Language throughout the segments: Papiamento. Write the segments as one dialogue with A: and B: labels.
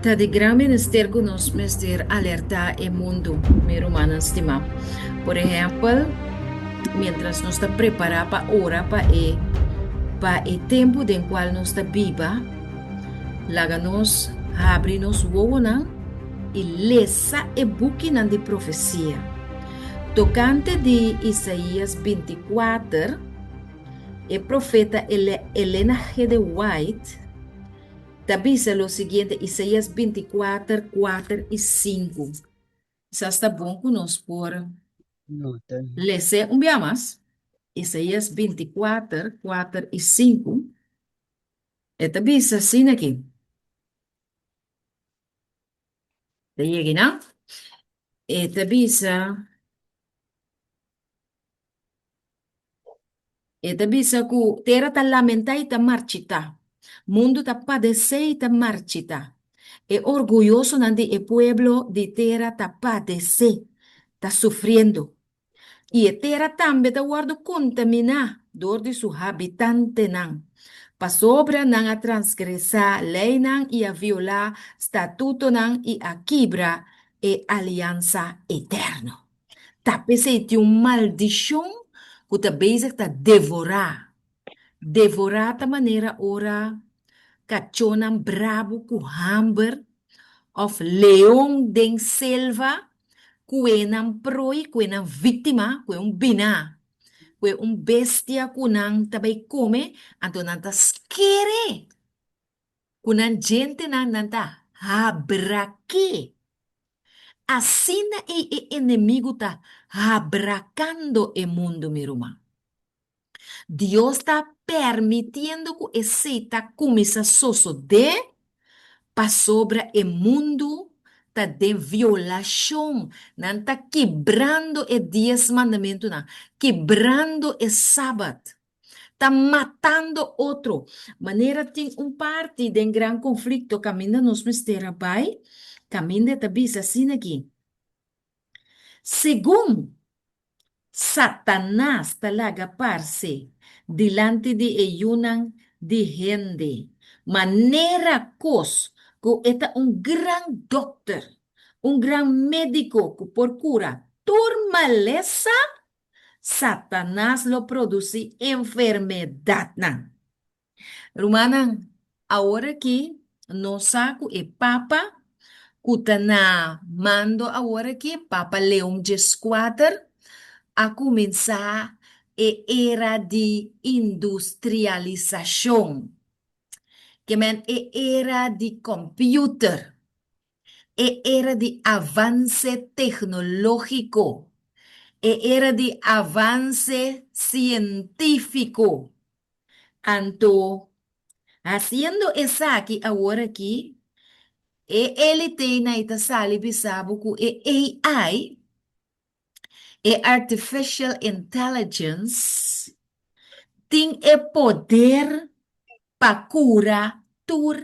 A: Ta di gran minister ku nos mester alertá e mundu, mi rumannan stimá. Por ehèmpel, miéntras nos ta prepará pa ora pa e pa e tempu den kual nos ta biba, laga nos habri nos wowonan i lesa e bukinan di profesia. Tokante di Isaías 24, e profeta Elena G. de White ta bisa lo siguiente, Isaías 24, 4 i 5. Kisas ta bon ku nos por
B: Nota.
A: les'é un bia mas. Isaías 24, 4 i 5. E ta bisa asina aki. Ta yega einan? E ta bisa. E ta bisa ku tera ta lamentá i ta marchitá, mundu ta padesé i ta marchitá. E orguyosonan di e pueblo di tera ta padesé, ta sufriendo. I e tera tambe ta wòrdu kontaminá dor di su habitantenan, pasobra nan a transgresá leinan i a violá statutonan i a kibra e aliansa eterno. Ta p'esei tin un maldishon ku ta bezig ta devorá. Devorá ta manera ora kachónan brabu ku hamber òf leon den selva kue nan proi, kue nan víktima, kue un biná, kue un bestia ku nan ta bai kome, anto nan ta skere. Ku nan djentenan nan ta habrak'é. Asina ei e enemigu ta habrakando e mundu, mi ruman. Dios ta permitiendo ku esei ta kuminsá sosodé pasobra e mundu ta den violashon, nan ta kibrando e Dies Mandamentunan, kibrando e Sabat. Ta matando otro. Manera tin un parti den Gran Conflicto caminda nos mester a bay, caminda e ta bisa asina aki, Segun Satanas ta laga parce dilanti di e yunan di hende manera cos cu e ta un gran dokter, un gran medico cu por cura tur malesa, Satanas lo produsí enfermedatnan. Rumannan, awor aki nos sa ku e Papa ku ta na mando awor aki, Papa Leon Djeskuater, a kuminsá e era di industrialisashon, ke men e era di kòmpiuter. E era di avanse teknológiko, e era di avanse sientífiko. Anto, hasiendo esaki awor aki, e élitenan ei ta sali bisa bo ku e AI, e artificial intelligence, tin e poder pa kura tur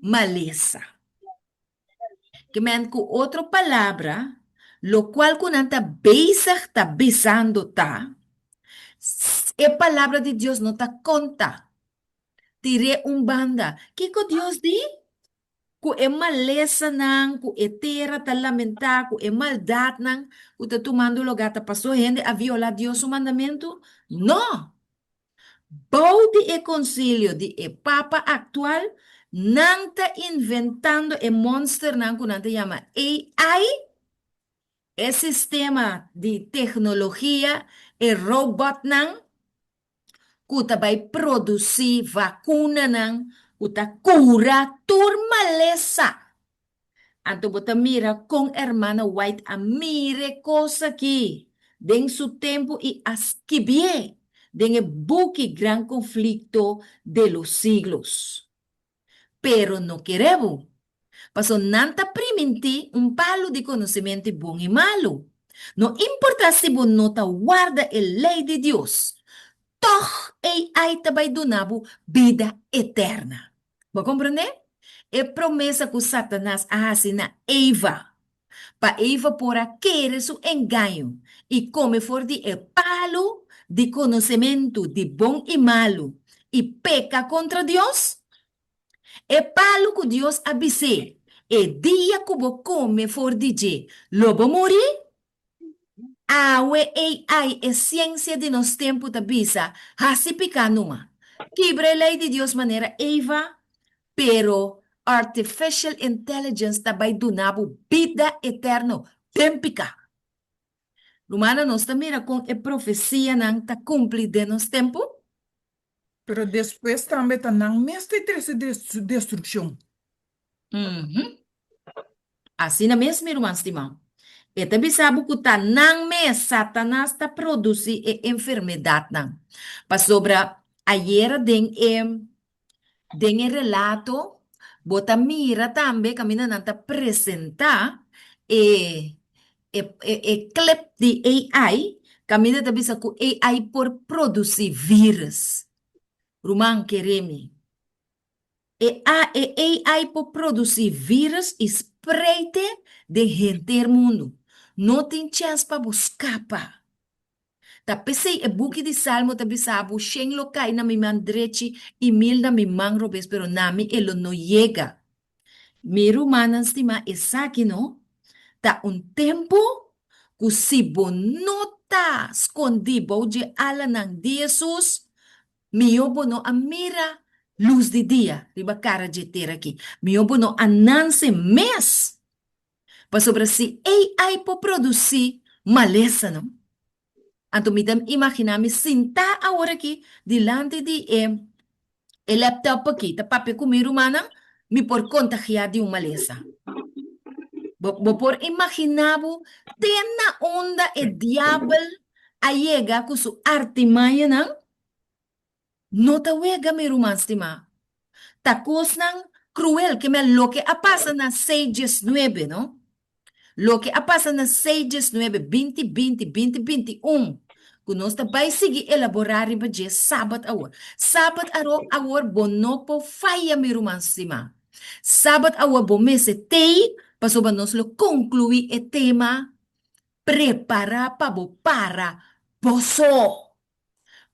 A: malesa. Ke men ku otro palabra, lokual ku nan ta bezig ta bisando ta, e palabra di Dios no ta konta. Tir'é un banda. Kiko Dios di? Ku e malesanan ku e tera ta lamentá, ku e maldatnan ku ta tumando lugá ta pasó hende a violá Dios su mandamentu? No! Bou di e konsilio di e papa aktual, nan ta inventando e monsternan ku nan ta yama AI, e sistema di teknologia, e robotnan ku ta bai produsí vakunanan ku ta kura tur malesa. Anto bo ta mira kon Hermana White a mira e kos aki den su tempu i a skibié den e buki Gran Conflicto de los Siglos. Pero no kere bo, paso nan ta primintí un palu di konosementu di bon i malu. No importá si bo no ta warda e lei di Dios, tòg AI ta bai duna bo bida eterna. Bo komprendé? E promesa ku Satanas a hasi na Eva, pa Eva por a kere su engaño i kome for di e palu di konosementu di bon i malu i peka kontra Dios. E palu ku Dios a bis'é. E dia ku bo kome for di dje, lo bo muri? Awe AI, e siensia di nos tempu ta bisa, hasi piká numa. Kibra e lei di Dios manera Eva, pero artificial intelligence ta bai duna bo bida eterno den piká. Rumannan, nos ta mira kon e profesianan ta kumpli den nos tempu?
B: Pero despues tambe ta nan mes ta trese destrukshon.
A: Asina mes, mi ruman stimá. E ta bisa bo ku ta nan mes, Satanas, ta produsí e enfermedatnan. Pasobra ayera den e den e relato bo ta mira tambe kaminda nan ta presentá e e e clip di AI kaminda ta bisa ku AI por produsí vírus. Ruman, kere mi. E a e AI por produsí vírus i spreite den henter mundu. No tin chèns pa bo skapa. Ta p'esei e buki di Salmo ta bisa bo, Shen lo kai na mi man drechi i mil na mi man robes, pero na mi e lo no yega. Mi rumannan stimá, esaki no ta un tempu ku si bo no ta skondí bou dje alanan di Hesus, Mihó bo no a mira lus di dia riba kara dje tera aki. Mihó bo no a nanse mes. Pasobra si AI por produsí malesanan, anto mi ta imaginá mi sintá awor aki dilanti di e e laptop aki ta papia ku mi rumannan, mi por kontagiá di un malesa. Bo bo por imaginá bo te na unda e diabel a yega ku su artimañanan? No ta wega, mi ruman stimá. Ta kosnan kruel ke men loke a pasa na sei diesnuebe, no? Loke a pasa na sei diesnuebe, binti binti, binti binti un, ku nos ta bai sigui elaborá riba dje sabat awor. Sabat aro awor bo no por faya, mi ruman stimá. Sabat awor bo mester tei pasobra nos lo konkluí e tema Prepará pa bo para bo so.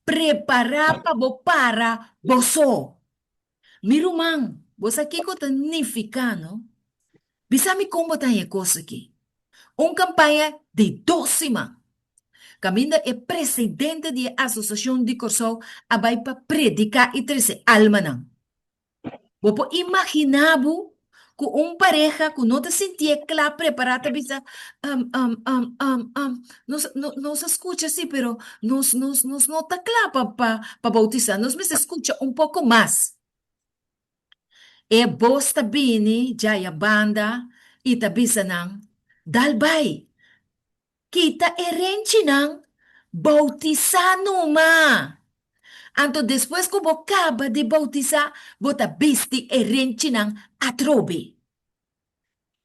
A: Prepará pa bo para bo so. Mi ruman, bo sa kiko ta nifiká, no? Bisa mi kon bo ta haña e kos aki. Un kampaña di dos siman, kaminda e presidente di e Asosiashon di Kòrsou a bai pa prediká i trese almanan. Bo por imaginá bo ku un pareha ku no ta sintié kla prepará ta bisa, Um, um, um, um, um, nos, no, nos a skucha sí, pero nos, nos, nos no ta kla pa, pa, pa boutisá. Nos mester skucha un poko mas. E bos ta bini djaya banda i ta bisa nan, Dal bai, Kita e renchinan, boutisá numa! Anto despues ku bo kaba di boutisá, bo ta bisti e renchinan atrobe.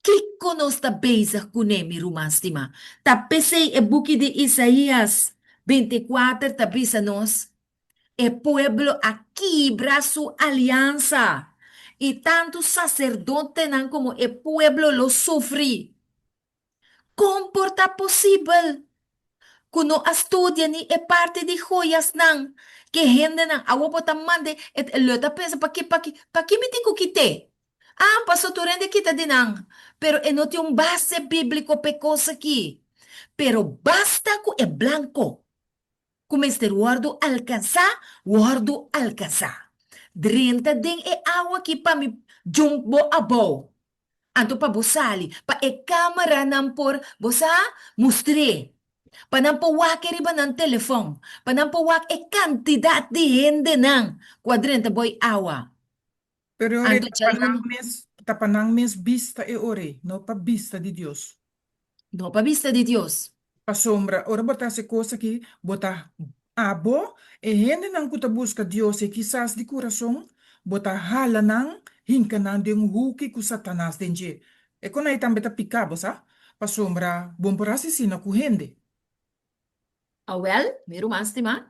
A: Kiko nos ta bezig kuné, mi ruman stimá? Ta p'esei e buki di Isaías 24 ta bisa nos, E pueblo a kibra su aliansa, i tantu saserdotenan komo e pueblo lo sufri. Kon por ta posibel ku no a studia ni e parti di joyasnan ke hendenan awor bo ta mande e lo ta pensa paki paki paki mi tin ku kit'é? Ah paso tur hende kita di nan pero e no tin un base bíbliko p'e kos aki pero basta ku e blanko ku mester wòrdu alkansá wòrdu alkansá drenta den e awa aki pa mi djump bo abou Anto pa bo sali, pa e cameranan por, bo sa, mustr'é. Pa nan por wak e riba nan telefon, pa nan por wak e cantidad di hendenan cu a drenta boi awa.
B: Pero e ora ei
A: Anto
B: ta pa nan
A: djaluna.
B: mes, ta pa nan mes bista e ora ei, no pa bista di Dios.
A: No pa bista di Dios.
B: Pasobra ora bo ta hasi e kos aki, bo ta abo, e hendenan ku ta buska Dios i kisas di kurason, bo ta hala nan, hinka nan den un huki ku Satanas den dje. E kon ei tambe ta piká, bo sa, pasobra bo no por hasi asina ku hende.
A: Awèl, mi ruman stimá,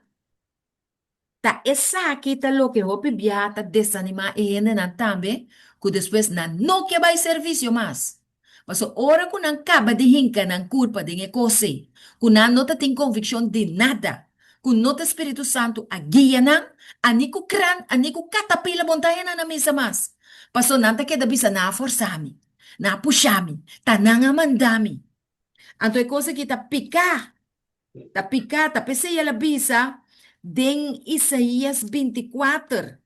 A: Ta esaki ta loke hopi biaha ta desanimá e hendenan tambe ku despues nan no ke bai servisio mas. Pasobra ora ku nan kaba di hinka nan kurpa den e kos ei, ku nan no ta tin konvikshon di nada, ku no ta spiritu santu a guia nan, a ni ku kran, a ni ku katapila bon ta haña nan na misa mas. Pasobra nan ta keda bisa nan a forsa mi. Nan a pusha mi. Ta nan a manda mi. Anto e kos aki ta piká. Ta piká. Ta p'esei el a bisa den Isaías 24,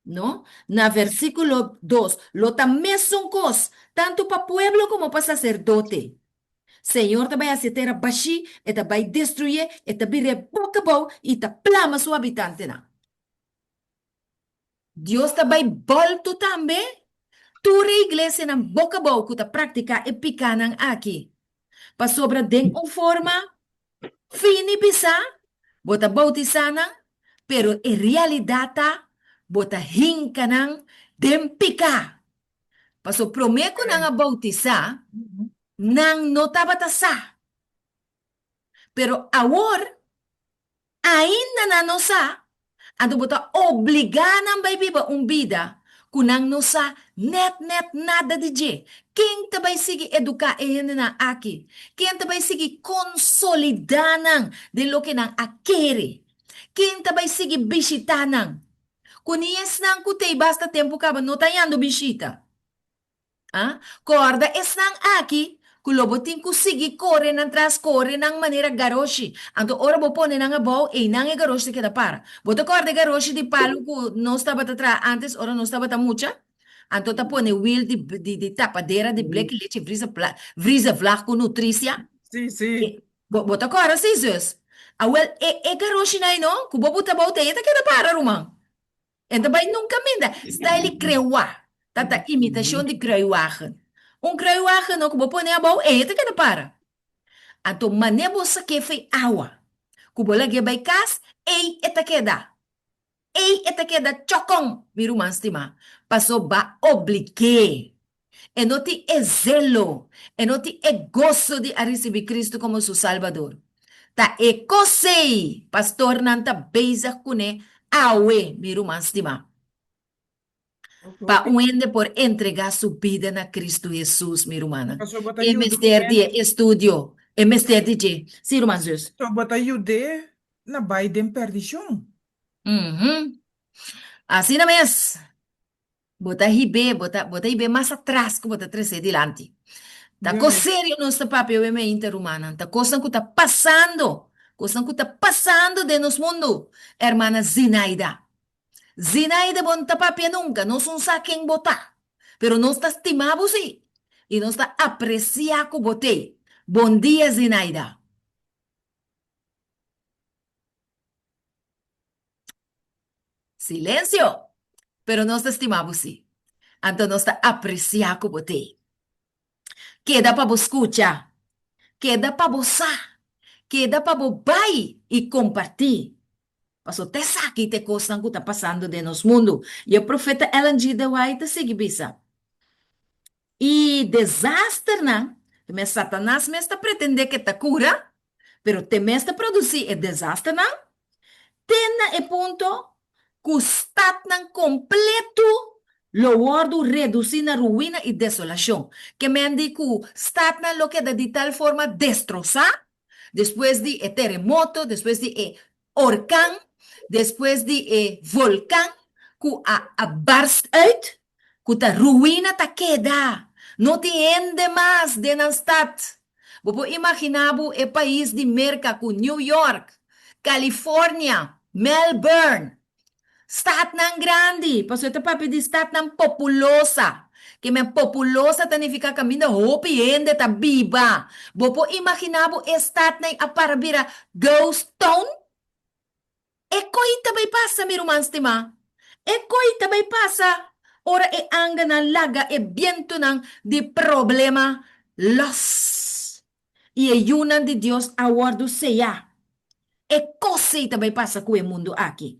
A: no? Na versíkulo 2, lo ta mesun kos, tantu pa pueblo komo pa saserdote. Señor ta bai hasi e tera bashí, e ta bai destruyé, e ta bir'é boka abou i ta plama su habitantenan. Dios ta bai bòltu tambe tur e iglesianan boka abou ku ta praktiká e pikánan aki, pasobra den un forma fini bisá bo ta boutisá nan, pero e realidat ta bo ta hinka nan den piká. Pasobra promé ku nan a boutisá, nan no tabata sa. Pero awor Ainda nan no sa, anto bo ta obligá nan bai biba un bida ku nan no sa nèt nèt nada di dje. Ken ta bai sigui eduká e hendenan aki? Ken ta bai sigui konsolidá nan den loke nan a kere? Ken ta bai sigui bishitá nan? Ku ni esnan ku t'ei basta tempu kaba no ta yando bishita. A Kòrda esnan aki ku lo bo tin ku sigui kore nan tras, kore nan manera garoshi. Anto ora bo pone nan abou, einan e garoshi ta keda para. Bo ta kòrda e garoshi di palu ku nos tabata traha ántes ora nos tabata mucha? Anto ta pone wiel di di di tapadera di bleki lechi vriezer pla vriezer vlag ku Nutricia.
B: Sí, sí.
A: Bo bo ta kòrda sí, zus? Awèl, e e garoshinan ei no, ku bo buta abou te e ta keda para, ruman. E ta bai nunca minda. Style kreuwa. Ta ta imitacion di kruiwagen. Un kruiwagen no ku bo pone abou, e ta keda para. Anto mane bo sak'é fei awa, ku bo lag'é bai kas, ei e ta keda. Ei e ta keda chokon, mi ruman stimá, paso b'a oblig'é. E no tin e zelo, e no tin e goso di a risibí Cristo komo su Salbador. Ta e kos ei pastornan ta bezig kuné awe, mi ruman stimá. Pa un hende por entregá su bida na Cristo Hesus, mi rumannan,
B: Pasobra bo ta
A: e
B: yuda un
A: mester di
B: hende.
A: e estudio, e mester di dje. Sí, ruman zus.
B: Pasobra bo ta yud'é na bai den perdishon.
A: Asina mes. Bo ta hib'é, bo ta, bo ta hib'é mas atras ku bo ta tres'é dilanti. Ta kos
B: Juist.
A: serio nos ta papia awe meinta, rumannan. Ta kosnan ku ta pasando, kosnan ku ta pasando den nos mundu, hermana Zinaida. Zinaida, bo no ta papia nunka, nos un sa ken bo ta, pero nos ta stima bo sí, i nos ta apresiá ku bo t'ei. Bon dia, Zinaida. Silencio! Pero nos ta stima bo sí. Anto nos ta aprecia cu bo t'ei. Keda pa bo scucha. Keda pa bo sa. Keda pa bo bai y comparti. Paso ta esaki ta e cosnan cu ta pasando den nos mundo. Y e profeta Ellen G. De White ta sigui bisa, E desasternan, Satanas mes ta pretende cu e ta cura, Pero te mes ta produsí e desasternan te na e punto ku statnan kompletu lo wòrdu redusí na ruina i desolashon. Ke men di ku statnan lo keda di tal forma destrosá despues di e teremoto, despues di e orkan, despues di e volkan ku a a barst uit, ku ta ruina ta keda. No tin hende mas den nan stat. Bo por imaginá bo e pais di Merka ku New York, California, Melbourne, statnan grandi, pasobra e ta papia di statnan populosa. Ke men populosa ta nifiká kaminda hopi hende ta biba. Bo por imaginá bo e statnan a para bira ghost town? E koi ta bai pasa, mi ruman stimá. E koi ta bai pasa ora e anganan laga e bientunan di problema lòs i e yunan di Dios a wòrdu seyá. E kos ei ta bai pasa ku e mundu aki.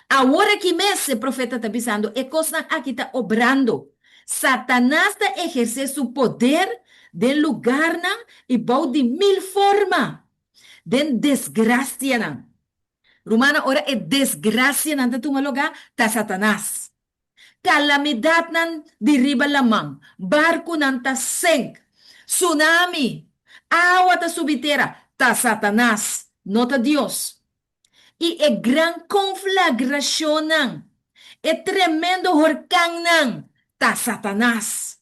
A: Awor aki mes e profeta ta bisando e kosnan aki ta obrando. Satanas ta ehersé su poder den lugarnan i bou di mil forma. Den desgrasianan. Rumannan, ora e desgrasianan ta tuma lugá, ta Satanas. Kalamidatnan di riba laman, barkunan ta senk, tsunami, awa ta subi tera, ta Satanas, no ta Dios. I e gran konflagrashonnan, e tremendo horkannan, ta Satanas.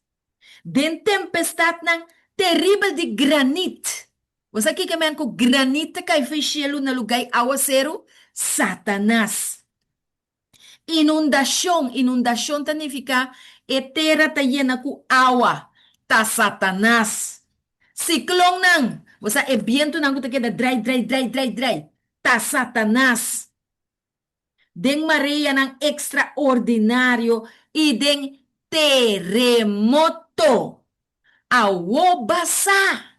A: Den tempestatnan teribel di granit. Bo sa kiko men ku granit ta kai fo'i shelu na lugá i awaseru? Satanas. Inundashon, Inundashon ta nifiká e tera ta yena ku awa. Ta Satanas. Siklonnan, bo sa e bientunan ku ta keda drai, drai, drai, drai, drai. Ta Satanas. Den mareanan ekstraordinario i den teremoto. Awo basá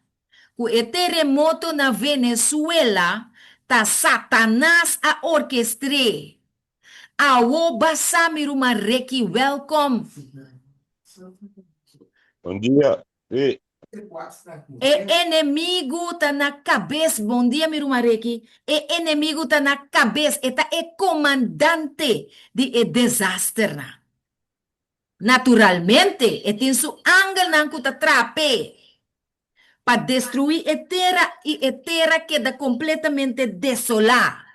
A: ku e teremoto na Venezuela ta Satanas a orkestr'é. Awo basá mi ruman Ricky welkom.
C: Bon dia. Sí.
A: E enemigu ta na kabes. Bon dia mi ruman Ricky. E enemigu ta na kabes. E ta e komandante di e desasternan. Naturalmente, e tin su angelnan ku ta traha p'e pa destruí e tera i e tera keda kompletamente desolá.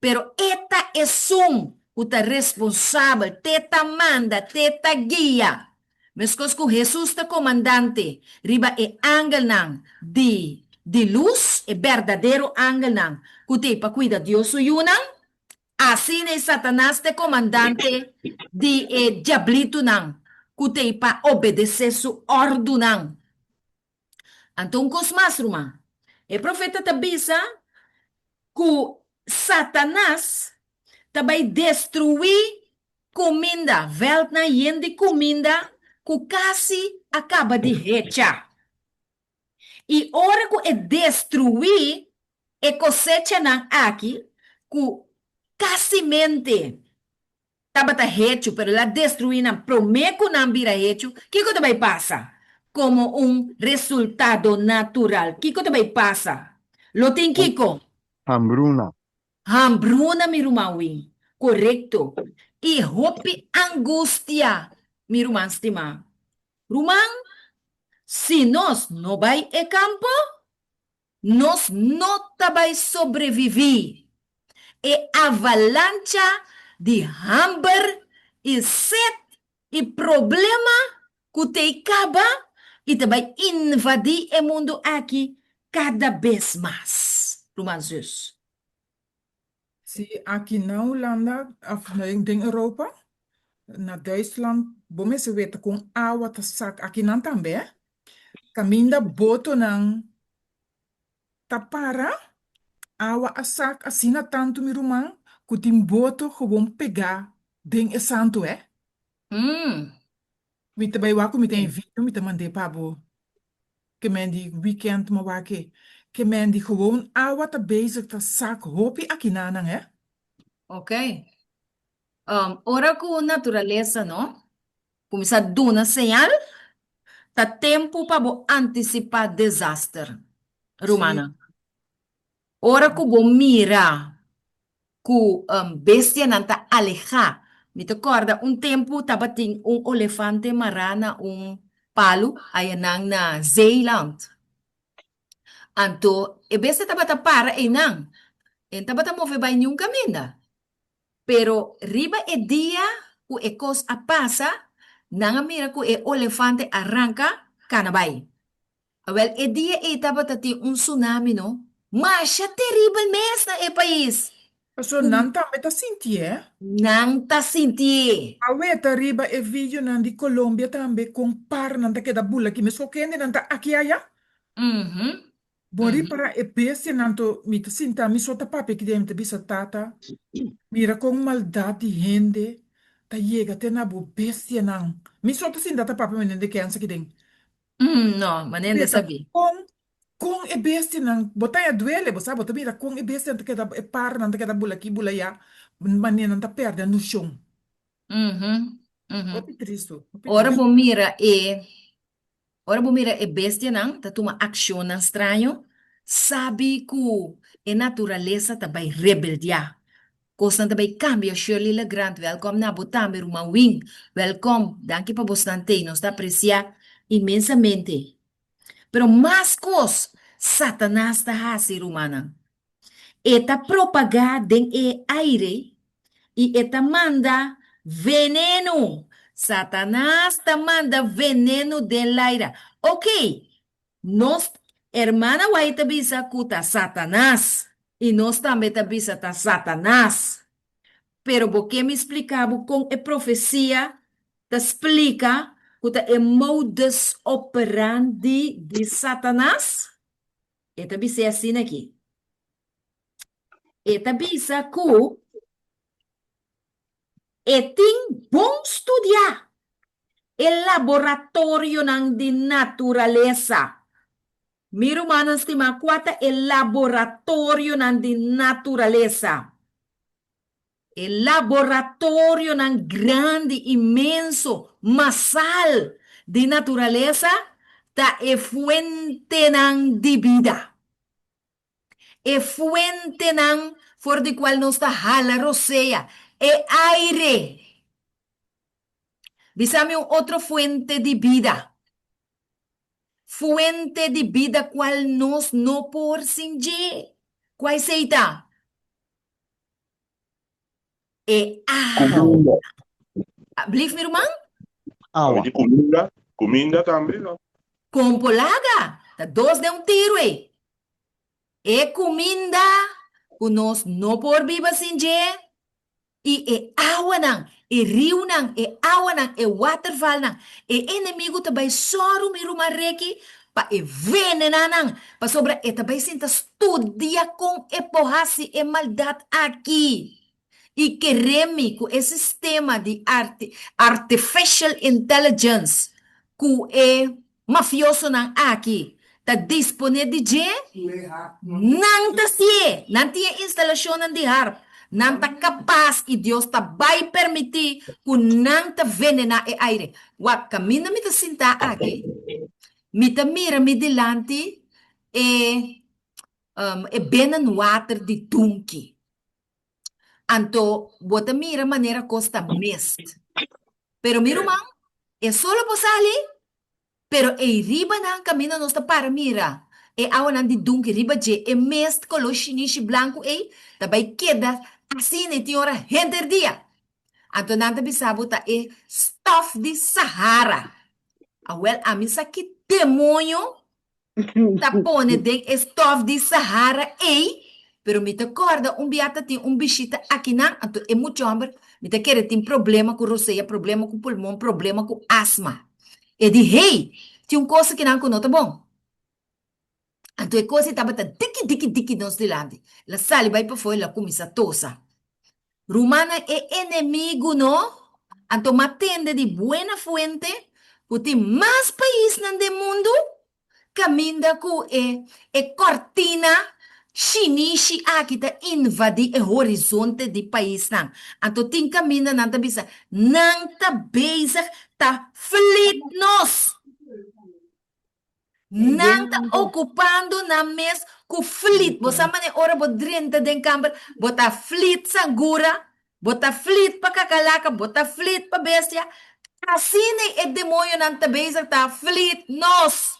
A: Pero e ta esun ku ta responsabel, t'e ta manda, t'e ta guia. Meskos ku Hesus ta komandante riba e angelnan di di lus, e berdadero angelnan ku t'ei pa kuida Dios su yunan, Asina e Satanas ta e komandante di e diablitunan ku t'ei pa obedesé su òrdunan. Anto un kos mas, ruman. E profeta ta bisa ku Satanas ta bai destruí kuminda, vèltnan yen di kuminda ku kasi a kaba di hecha. I ora ku e destruí e kosechanan aki, ku kasimente tabata hechu, pero el a destruí nan promé ku nan bira hechu, kiko ta bai pasa? Komo un resultado natural, kiko ta bai pasa? Lo tin kiko?
D: Hambruna.
A: Hambruna, mi ruman Win. Korekto. I hopi angustia, mi ruman stimá. Ruman, si nos no bai e kampo, nos no ta bai sobreviví e avalancha di hamber i set i problema ku t'ei kaba i ta bai invadí e mundu aki kada bes mas. Ruman zus.
B: Si aki na Hulanda of den Europa, na Duitsland, bo mester weta kon awa ta sak akinan tambe eh. Kaminda botonan ta para, awa a sak asina tantu mi ruman ku tin boto gewoon pegá den e santu eh. Mi ta bai wak ku mi ta invita, mi ta mand'é pa bo. Ke men di weekend ma wak e. Ke men di gewoon awa ta bezig ta sak hopi akinanan hè.
A: Ok. Ora ku naturalesa no kuminsá duna señal, ta tempu pa bo antisipá desaster, rumannan. Ora ku bo mira ku bestianan ta alehá. Mi ta kòrda un tempu tabatin un olefante mará na un palu ayanan na Zeeland. Anto e bestia tabata para einan, e no tabata move bai niun kaminda. Pero riba e dia ku e kos a pasa, nan a mira ku e olefante a ranka kana bai. Awel, e dia ei tabata tin un tsunami, no? Masha teribel mes na e pais.
B: Pasobra nan tambe ta sintié.
A: Nan ta sintié.
B: Awe ta riba e videonan di Colombia tambe kon parnan ta keda bula aki mes koke hendenan ta aki aya. Bo ripara e bestianan to mi ta sinta mi so ta papia aki den mi ta bisa tata mira kon maldat di hende ta yega te na bo bestianan mi so ta sinta ta papia manera de kens aki den.
A: No, manera de
B: Mira
A: sabí.
B: kon kon e bestianan bo ta haña duele bo sa bo ta mira kon e bestianan ta keda e parnan ta keda bula aki bula aya manera nan ta pèrdè noshon. Hopi tristu, hopi
A: Ora
B: tristu.
A: bo mira e ora bo mira e bestianan ta tuma akshonnan straño, sabi ku e naturalesa ta bai rebeldiá. Kosnan ta bai kambia Shirley Legrand wèlkòm na bo tambe ruman Win wèlkòm danki pa bosnan tei nos ta apresiá inmensamente pero mas kos satanas ta hasi rumannan e ta propagá den e aire i e ta manda venenu. Satanas ta manda venenu den laira. Ok, nos hermana White ta bisa ku ta Satanas i nos tambe ta bisa ta Satanas. Pero bo ke mi splika bo kon e profesia ta splika ku ta e modus operandi di Satanas? E ta bis'é asina aki. E ta bisa ku e tin bon studiá e laboratorionan di naturalesa. Mi rumannan stimá, kua ta e laboratorionan di naturalesa? E laboratorionan grandi, inmenso, masal di naturalesa ta e fuentenan di bida. E fuentenan for di kual nos ta hala rosea, e aire. Bisa mi un otro fuente di bida. Fuente di bida kual nos no por sin dje. Kua esei ta? E awa.
C: Kuminda.
A: Blief mi ruman?
C: Awa. Di kuminda, kuminda tambe no.
A: Kompolaga, ta dos den un tiru ei. E kuminda ku nos no por biba sin dje i e awanan, e riunan, e awanan, e watervalnan, e enemigu ta bai sòru mi ruman Reki pa e venená nan, pasobra e ta bai sinta studia kon e por hasi e maldat aki. I kere mi ku e sistema di artificial intelligence ku e mafiosonan aki ta disponé di dje, nan ta sié, nan tin e instalashonnan di harp, nan ta kapas i Dios ta bai permití ku nan ta venená e aire. Wak, kaminda mi ta sintá aki, mi ta mira mi dilanti e e binnenwater di Dunki. Anto bo ta mira manera kos ta mist. Pero mi ruman, e solo por sali, pero ei riba nan kaminda nos ta para mira e awanan di dunki riba dje, e mist koló shinishi blanku ei ta bai keda asina i tin ora henter dia. Anto nan ta bisa bo ta e stof di Sahara. Awel ami sa ki demoño ta pone den e stof di Sahara ei, pero mi ta kòrda un bia ta tin un bishita akinan, anto e mucha hòmber mi ta kere tin problema ku rosea, problema ku pulmon, problema ku asma. E di, Hey, tin un kos akinan ku no ta bon. Anto e kos ei tabata diki diki diki nos dilanti. El a sali bai pafó, el a kuminsá tosa. Rumannan e enemigu no anto ma tende di buena fuente ku tin mas paisnan den mundu kaminda ku e e kortina shinishi aki ta invadi e horizonte di paisnan. Anto tin kaminda nan ta bisa nan ta bezig ta flit nos. Nan ta okupando nan mes ku flit. Bo sa manera ora bo drenta den kamber, bo ta flit sangura, bo ta flit pa kakalaka, bo ta flit pa bestia. Asina e demoñonan ta bezig ta flit nos.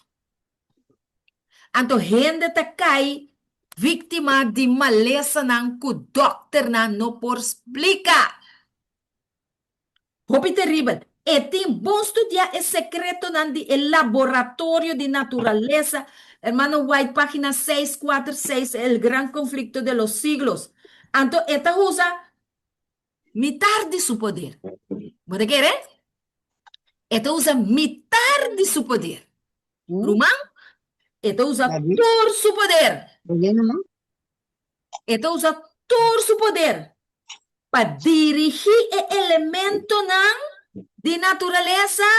A: Anto hende ta kai víktima di malesanan ku dòkternan no por splika. Hopi teribel. E tin bon studiá e sekretonan di e laboratorio di naturalesa, Hermano White, página seis kuater seis, El gran conflicto de los siglos. Anto e ta usa mitar di su poder. Bo ta kere? E ta usa mitar di su poder. Ruman, e ta usa tur su poder. E ta usa tur su poder pa dirigí e elementonan di naturalesa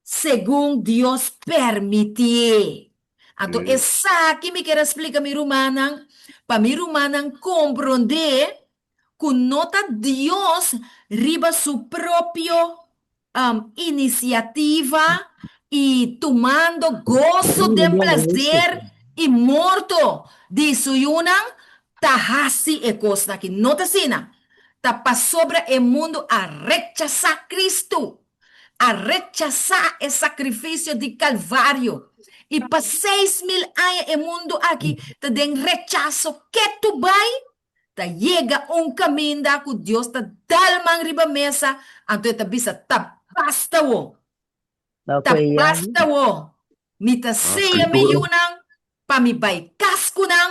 A: segun Dios permitié. Anto esaki mi kier a splika mi rumannan, pa mi rumannan komprondé ku no ta Dios riba su propio inisiativa i tumando goso den plaser i morto di su yunan ta hasi e kosnan aki. No ta asina. Ta pasobra e mundu a rechasá Kristu, a rechasá e sakrifisio di Kalvario. I pa 6000 aña e mundu aki ta den rechaso ketu bai Ta yega un kaminda ku Dios ta dal man riba mesa, anto e ta bisa, Ta. basta wo.
D: Ta
A: Ta
D: koe ya.
A: basta wo. Mi ta
C: Ah,
A: seya mi
C: skritura.
A: yunan pa mi bai kas ku nan,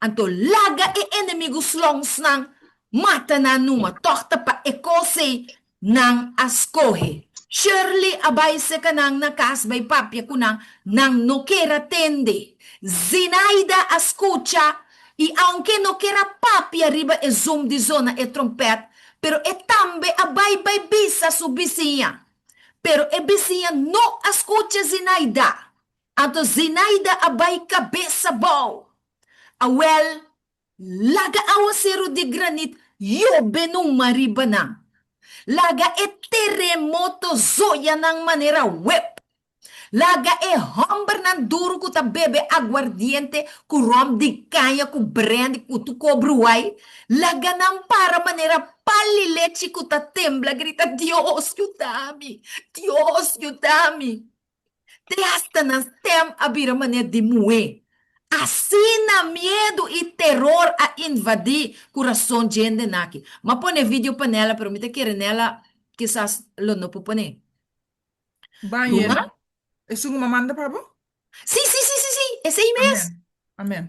A: anto laga e enemigu slòns nan mata nan numa. Tòg ta pa e kos ei nan a skohe. Shirley a bai seka nan na kas bai papia ku nan, nan no ker a tende. Zinaida a skucha i aunke no ker a papia riba e zoom di zona e trompèt, pero e tambe a bai bai bisa su bisiña. Pero e bisiña no a skucha Zinaida. Anto Zinaida a bai kabes abou. Awèl, laga awaseru di granit yobe numa riba nan. Laga e teremoto zoya nan manera wep. Laga e hòmbernan duru ku ta bebe aguardiente ku ròm di kaña ku brèndi ku tur kobruai, laga nan para manera pal di lechi ku ta tembla grita, Dios yuda mi! Dios yuda mi! Te hasta nan stèm a bira manera di muhé. Asina miedu i teror a invadí kurason dje hendenan aki. M'a pone video pa Nela, pero mi ta kere Nela kisas lo no por pone.
B: Bañera.
A: Ruman?
B: Esun ku m'a manda pa bo?
A: Sí, sí, sí, sí, sí, esei mes.
B: Amèn. Amèn.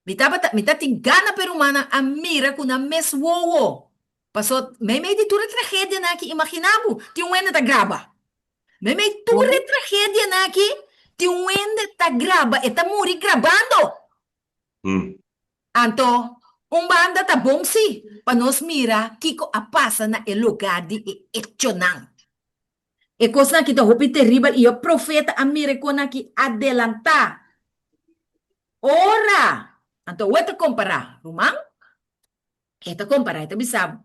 A: Mi tabata, mi ta tin gana pa e rumannan a mira ku nan mes wowo. Paso, meimei di tur e tragedianan aki, imaginá bo, tin un hende ta graba. Meimei tur e tragedianan aki, tin un hende ta graba, e ta muri grabando. Anto, un banda ta bon sí, pa nos mira kiko a pasa na e lugá di e echonan. E kosnan aki ta hopi teribel i e profeta a mira e konan aki adelantá. Ora! Anto awor e ta kompará, ruman. E ta kompará, e ta bisa bo,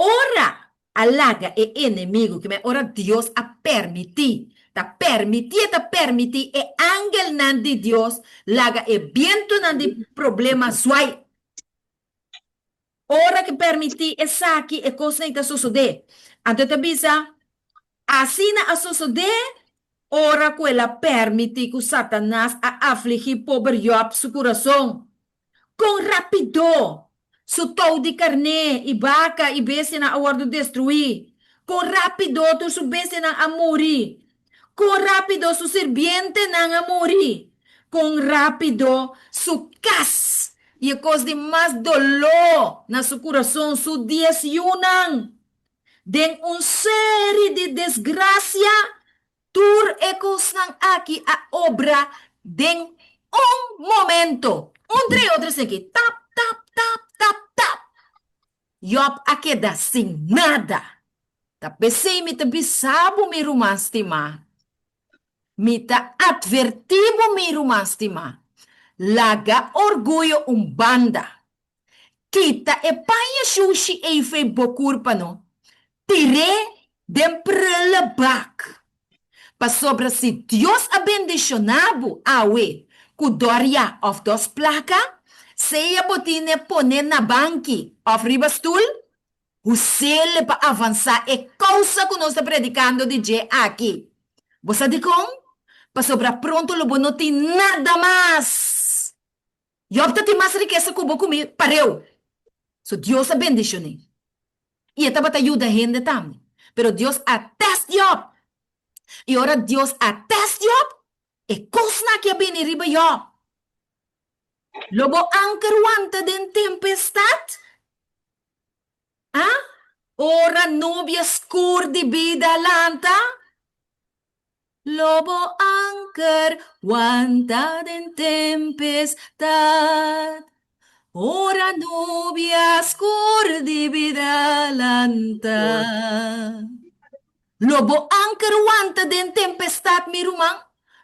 A: ora a laga e enemigu, kimen ora Dios a permití, ta permití, e ta permití e angelnan di Dios laga e bientunan di problema zwai. Ora ke permití esaki, e kosnan ei ta sosodé. Anto e ta bisa, Asina a sosodé ora ku el a permití ku Satanas a afligí pober Yòb su kurason. Kon rápido su tou di karné i baka i bestianan a wòrdu destruí! Kon rápido tur su bestianan a muri! Kon rápido su sirbientenan a muri! Kon rápido su kas i e kos di mas doló na su kurason, su dies yunan, den un seri di desgrasia, tur e kosnan aki a obra den un momento. Un tra e otro esaki, tap, tap, tap, tap, tap. Yòb a keda sin nada. Ta p'esei mi ta bisa bo, mi ruman stimá, mi ta atvertí bo, mi ruman stimá, laga orguyo un banda. Kita e paña shushi ei fei bo kurpa no, tir'é den prulebak. Pasobra si Dios a bendishoná bo awe ku dòria òf dòs plaka, sea bo tine pon'é na banki òf riba stul, hus'é pa avansá e kousa ku nos ta predikando di dje aki. Bo sa dikon? Pasobra pronto lo bo no tin nada mas! Yòb ta tin mas rikesa ku bo ku mi pareu. So Dios a bendishon'é. I e tabata yuda hende tambe. Pero Dios a tèst Yòb. I ora Dios a tèst Yòb, e kosnan aki a bini riba Yòb. Lo bo anker wanta den tempestat? A? Ora nubia skur di bida lanta? Lo bo anker wanta den tempestat, ora nubia skur di bida lanta. Lo bo anker wanta den tempestat, mi ruman?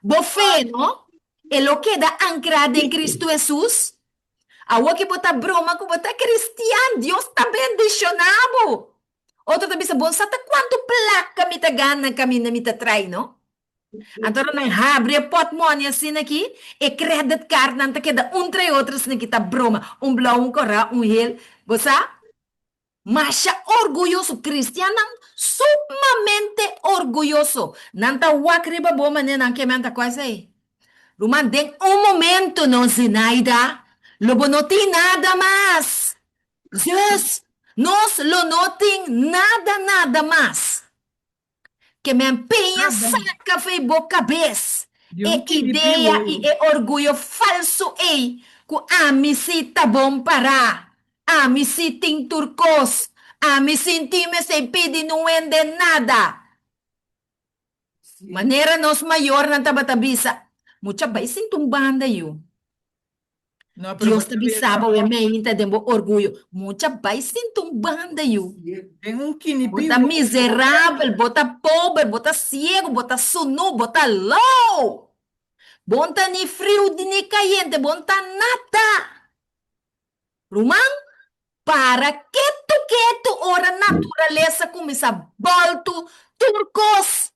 A: Bo fe, no? E lo keda ankrá den Kristu Hesus? Awor ki bo ta broma ku bo ta kristian, Dios ta bendishoná bo. Otro ta bisa, Bon sa ta kuantu plaka mi ta gana kaminda mi ta trai, no? Anto ora nan habri e pòtmòni asina aki, e credit cardnan ta keda un trai otro asina aki ta broma, un blou, un kòrá, un hel. Bo sa? Masha orguyoso. Kristiannan sumamente orguyoso. Nan ta wak riba bo manera nan ke men ta kua esei. Ruman, den un momento no, Zenaida, lo bo no tin nada mas. Zus, nos lo no tin nada nada mas. Ke men peña
B: Aba.
A: saka fei bo kabes
B: Di
A: e
B: un kinipi
A: idea i
B: wowo.
A: e orguyo falsu ei ku ami si ta bon pará, ami si tin tur kos, ami sinti mester pidi no hende nada. Manera nos mayornan tabata bisa, Mucha bai sinti un banda yu.
B: No, pero
A: Dios
B: bo
A: ta
B: ta
A: bisa
B: besa.
A: bo e meinta den bo orguyo. Mucha bai sinti un banda yu.
B: Den un
A: Bo
B: kinipi
A: ta
B: wowo.
A: miserabel, bo ta pober, bo ta siego, bo ta sunu, bo ta lou. Bo no ta ni friu ni kayente, bo no ta nada. Ruman, para ketu ketu ora naturalesa kuminsá bòltu tur kos.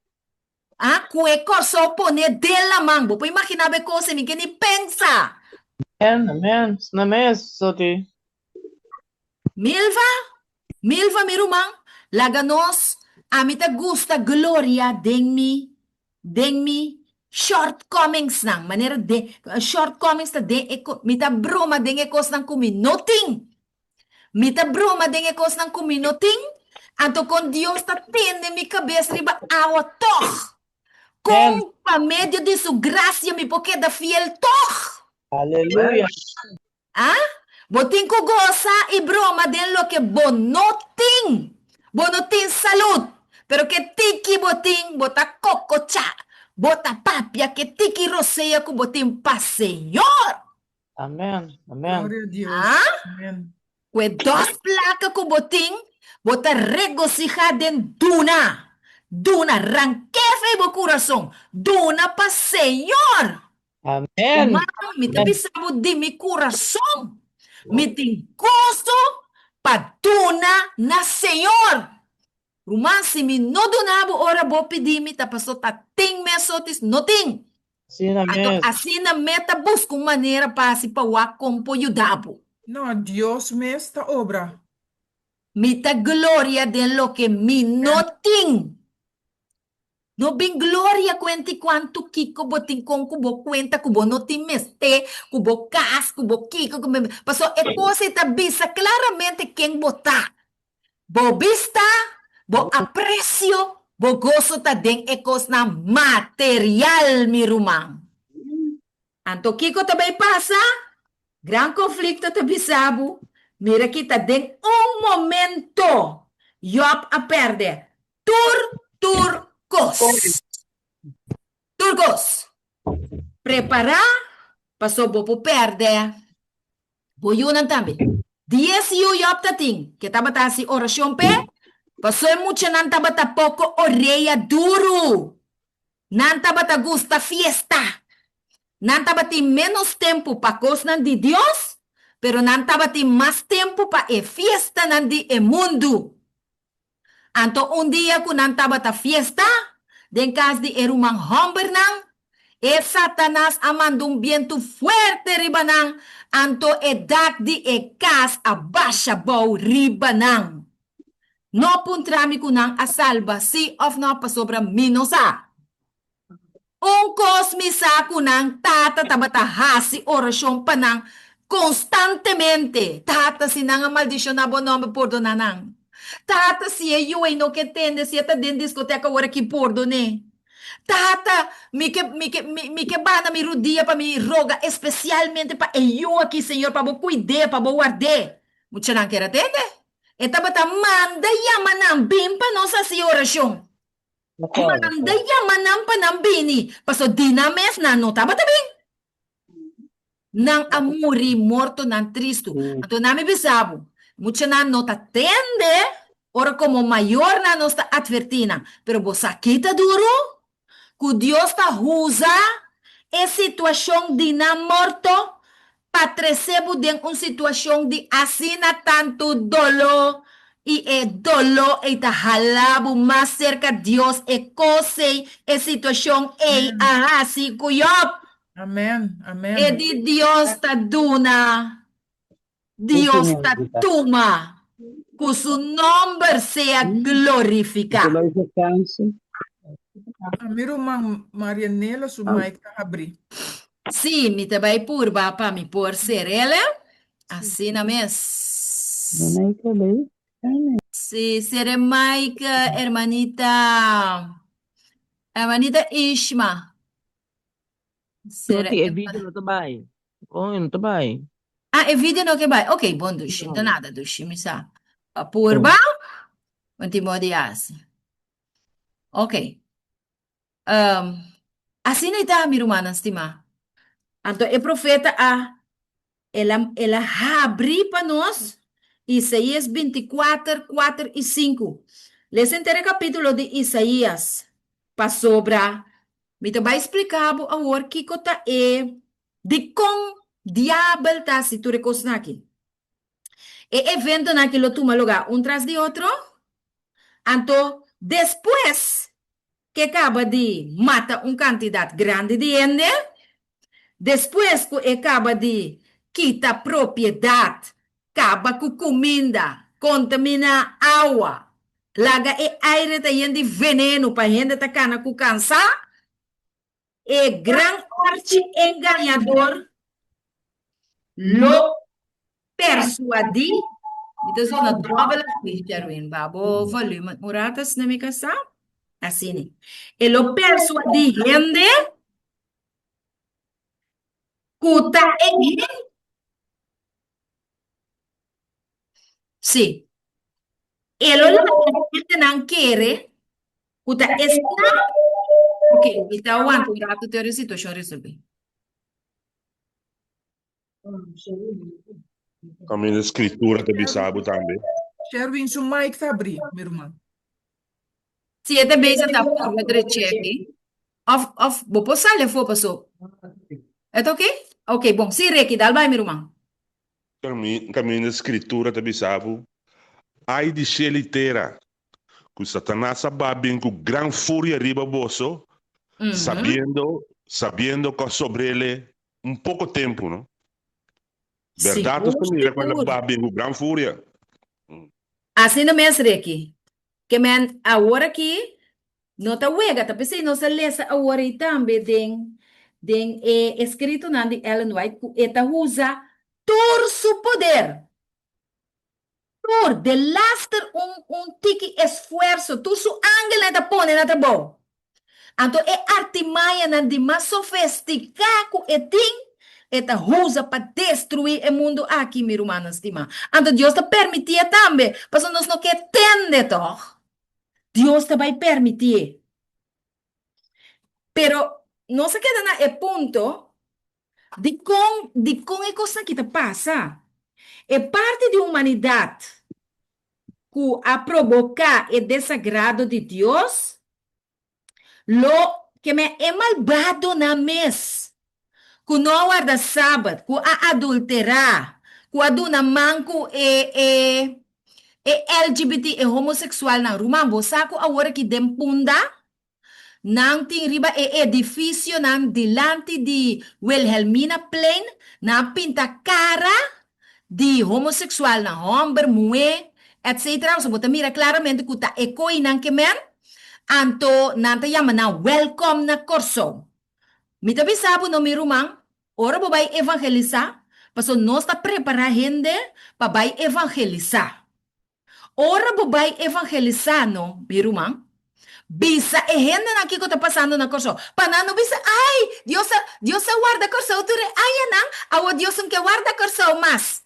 A: A ku e Kòrsou pone den laman. Bo por imaginá bo e kos ei? Mi ke ni pensa.
D: Amen, amen. Sna mes, Soti.
A: Milva, Milva mi ruman, laga nos, ami ta gusta gloria den mi, den mi shortcomingsnan, manera den, shortcomings ta den e, mi ta broma den e kosnan ku mi no tin. Mi ta broma den e kosnan ku mi no tin, anto kon Dios ta tende mi kabes riba awa tòg? Kon pa medio di su grasia mi por keda fiel tòg?
D: Aleluya.
A: A? Bo tin ku gosa i broma den loke bo no tin. Bo no tin salud, pero ke tiki bo tin, bo ta kokochá, bo ta papia ke tiki rosea ku bo tin pa Señor.
D: Amen, amen.
B: Gloria a Dios.
A: A?
B: Amen.
A: Ku e dos plaka ku bo tin, bo ta regosihá den duna. Duna, rank'é fei bo kurason. Duna pa Señor.
D: Amen.
A: Ruman, mi ta bisa bo di mi kurason, mi tin goso pa duna na Señor. Ruman, si mi no duna bo ora bo pidi mi, ta paso ta tin mesotis no tin.
D: Asina
A: Anto
D: mes.
A: asina me ta buska un manera pa hasi pa wak kon por yuda bo.
B: No, Dios mes ta obra.
A: Mi ta gloria den loke mi no tin. No bin gloria kuenta i kuantu kiko bo tin kon ku bo kuenta ku bo no tin mester, ku bo kas, ku bo kiko, ku bo. Pasobra e kos ei ta bisa klaramente ken bo ta. Bo bista, bo apresio, bo goso ta den e kosnan material, mi ruman. Anto kiko ta bai pasa? Gran konflikto ta bisa bo, mira ki ta den un momento Yòb a pèrdè tur tur kos. Tur kos. Prepará pasobra bo por pèrdè Bo yunan tambe. Dies yu Job ta tin, ke tabata hasi orashon p'e, paso e muchanan tabata poko orea duru. Nan tabata gusta fiesta. Nan tabatin ménos tempu pa kosnan di Dios, pero nan tabatin mas tempu pa e fiestanan di e mundu. Anto un dia ku nan tabata fiesta den kas di e ruman hòmbernan, e Satanas a manda un bientu fuerte riba nan, anto e dak di e kas a basha bou riba nan. No puntra mi ku nan a salba sí òf nò, pasobra mi no sa. Un kos mi sa ku nan tata tabata hasi orashon pa nan konstantemente, Tata, si nan a maldishoná bo nòmber, pordoná nan. Tata, si e yu ei no ke tende, si e ta den diskoteka ora ki, pordon'é. Tata, mi ke, mi ke, mi, mi ke bana mi rudia pa mi roga espesialmente pa e yu aki, Señor, pa bo kuid'é, pa bo ward'é. Muchanan kier a tende. E tabata manda yama nan, Bin pa nos hasi orashon. Manda yama nan pa nan bini, paso di nan mes nan no tabata bin. Nan a muri mortonan tristu. Anto nan mi bisa bo, muchanan no ta tende ora komo mayornan nos ta atvertí nan. Pero bo sa ki ta duru? Ku Dios ta usa e situashon di nan morto pa trese bo den un situashon di asina tantu doló i e doló ei ta hala bo mas serka Dios e kos ei, e situashon ei a hasi ku Yòb.
B: Amèn, amèn.
A: E di Dios ta duna, Dios ta tuma, ku su nòmber sea glorifiká.
B: Mi ruman Marianela su mic ta habrí.
A: Sí, mi ta bai purba pa mi por ser el. Asina mes. Sí, sere mic, hermanita. Hermanita Ishma. Sera
D: Toti, e
A: e
D: video no ta bai. Oh, no ta bai.
A: Ah, e video no ke bai. Ok, bon dushi. No
D: No.
A: nada dushi, mi sa. Pa purba, un timo di hasi. Ok. Um, asina ita, mi rumannan stimá. Anto e profeta a el a el a habri pa nos Isaías 24, 4 i 5. Lesa henter e kapítulo di Isaías, pasobra mi ta bai splika bo awor kiko ta e dikon diabel ta hasi tur e kosnan aki. E eventonan aki lo tuma lugá un tras di otro, anto despues ku e kaba di mata un kantidat grandi di hende, despues ku e kaba di kita propiedat, kaba ku kuminda, kontaminá awa, laga e aire ta yen di venenu pa hende ta kana ku kansá, E gran archi-engañador lo persuadí. Mi ta zona dòbel aki, Sherwin. Ba bo volumen un rato asina mi kasá. Asina. E lo persuadí hende ku ta e hende. Sí. E lo laga hendenan kere ku ta esnan. Ok, mi ta wanta un rato te ora e situashon resolvé.
C: Kaminda Skritura ta bisa bo tambe.
B: Sherwin su mic ta abrí, mi ruman.
A: Si e ta bezig ta purba drechi aki. Of, of bo por sali afó paso. E ta ok? Ok, bon. Sí, Ricky, dal bai, mi ruman.
C: Kaminda Skritura ta bisa bo, Ai di shel i tera, ku Satanas a ba bin ku gran furia riba boso, sabiendo, sabiendo ku a sobr'ele un poko tempu, no? Bèrdat nos ta mira ku el a ba bin ku gran furia.
A: Asina mes, Ricky. Ke men awor aki no ta wega, ta p'esei nos a lesa awor ei tambe den den e eskritonan di Ellen White ku e ta usa tur su poder, tur, delaster un un tiki esfuerso, tur su angelnan e ta pone na trabou. Anto e artimañanan di mas sofestiká ku e tin, e ta usa pa destruí e mundu aki, mi rumannan stimá. Anto Dios ta permitié tambe, pasobra nos no ke tende tòg. Dios ta bai permitié. Pero nos a keda na e punto dikon dikon e kosnan aki ta pasa. E parti di humanidat ku a proboká e desagrado di Dios Lo keme e malbadonan mes, ku no a warda Sabat, ku a adulterá, ku a duna man ku e e e LGBT, e homoseksualnan. Ruman, bo sa ku awor aki den Punda, nan tin riba e edifisionan dilanti di Wilhelminaplein, nan a pinta kara di homoseksualnan, hòmber, muhé, etc. Pasobra bo ta mira klaramente ku ta e koinan ke men, anto nan ta yama nan wèlkòm na Kòrsou. Mi ta bisa bo no mi ruman, ora bo bai evangelisá, pasobra nos ta prepará hende pa bai evangelisá. Ora bo bai evangelisá no, mi ruman, bisa e hendenan kiko ta pasando na Kòrsou. Pa nan no bisa, Ai, Dios a, Dios a warda Kòrsou tur e añanan, awor Dios no ke warda Kòrsou mas.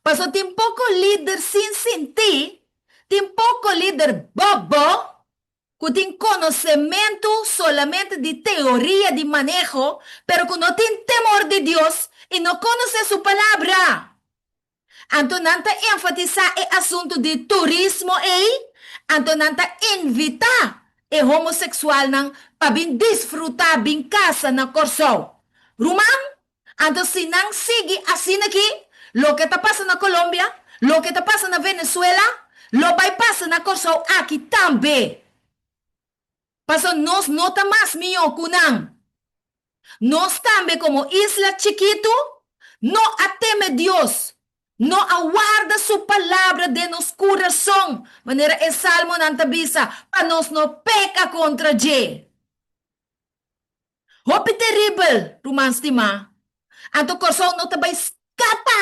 A: Pasobra tin poko lider sin sintí, tin poko lider bobo ku tin konosementu solamente di teoria di maneho, pero ku no tin temor di Dios i no konosé su Palabra. Anto nan ta enfatisá e asuntu di turismo ei, anto nan ta invitá e homoseksualnan pa bin disfrutá bin kasa na Kòrsou. Ruman, anto si nan sigui asina aki, loke ta pasa na Colombia, loke ta pasa na Venezuela, lo bai pasa na Kòrsou aki tambe. Pasobra nos no ta mas mihó ku nan. Nos tambe komo isla chikitu no a teme Dios, no a warda su palabra den nos kurason, manera e Salmonan ta bisa, pa nos no peka kontra dje. Hopi teribel, ruman stimá. Anto Kòrsou no ta bai skapa!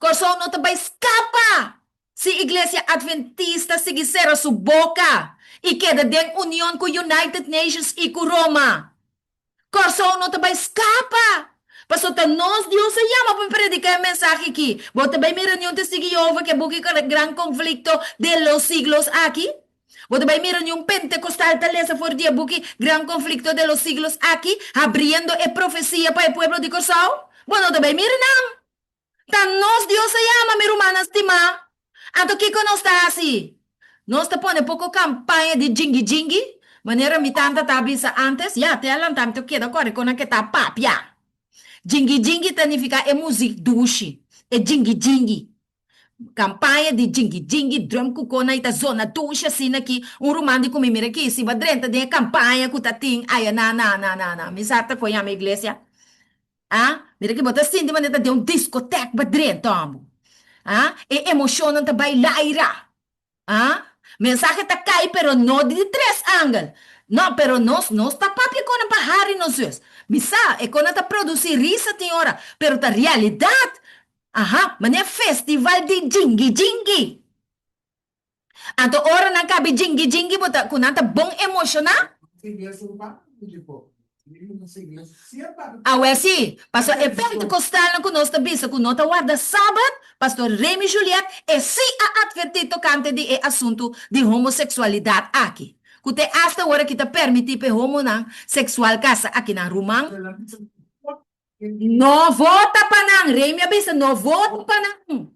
A: Kòrsou no ta bai skapa! Si Iglesia Adventista sigui sera su boka i keda den union ku United Nations i ku Roma, Kòrsou no ta bai skapa! Pasobra ta nos Dios a yama pa prediká e mensahe aki. Bo ta bai mira niun Testigu Yehova ku e buki Gran Conflicto de los Siglos aki? Bo ta bai mira niun pentekostal ta lesa for di e buki Gran Conflicto de los Siglos aki, habriendo e profesia pa e pueblo di Kòrsou? Bo no ta bai mira nan! Ta nos Dios a yama, mi rumannan stimá. Anto kiko nos ta hasi? Nos ta pone poko kampaña di djingui djingui, manera mi tanta ta bisa ántes, ya, te a lanta mi ta keda kòrda kon nan ke ta papia. Djingui djingui ta nifiká e muzik dushi, e djingui djingui. Kampaña di djingui djingui, drum ku kon nan ta zona dushi asina aki. Un ruman di ku mi mira aki, si bo a drenta den e kampaña ku ta tin aya na na na na na mi sa ta kon yama iglesia. A Mira ki bo ta sinti manera ta den un diskotek ba drenta hombo. A E emoshonnan ta bai laira. A Mensahe ta kai pero no di di tres angel. No, pero nos nos ta papia konan pa hari nos zus. Mi sa, e konan ta produsi risa tin ora, pero ta realidat. Aha, manera festival di djingui djingui. Anto ora nan kabi djingui djingui bo ta ku nan ta bon emoshoná. Awel sí, pasobra e pentekostalnan ku nos ta bisa ku no ta warda sabat, Pastor Remy Juliet e sí a atvertí tokante di e asuntu di homoseksualidat aki, ku te asta ora ki ta permití pa e homonan seksual kasa aki nan ruman. No vota pa nan. Remy a bisa no vota pa nan.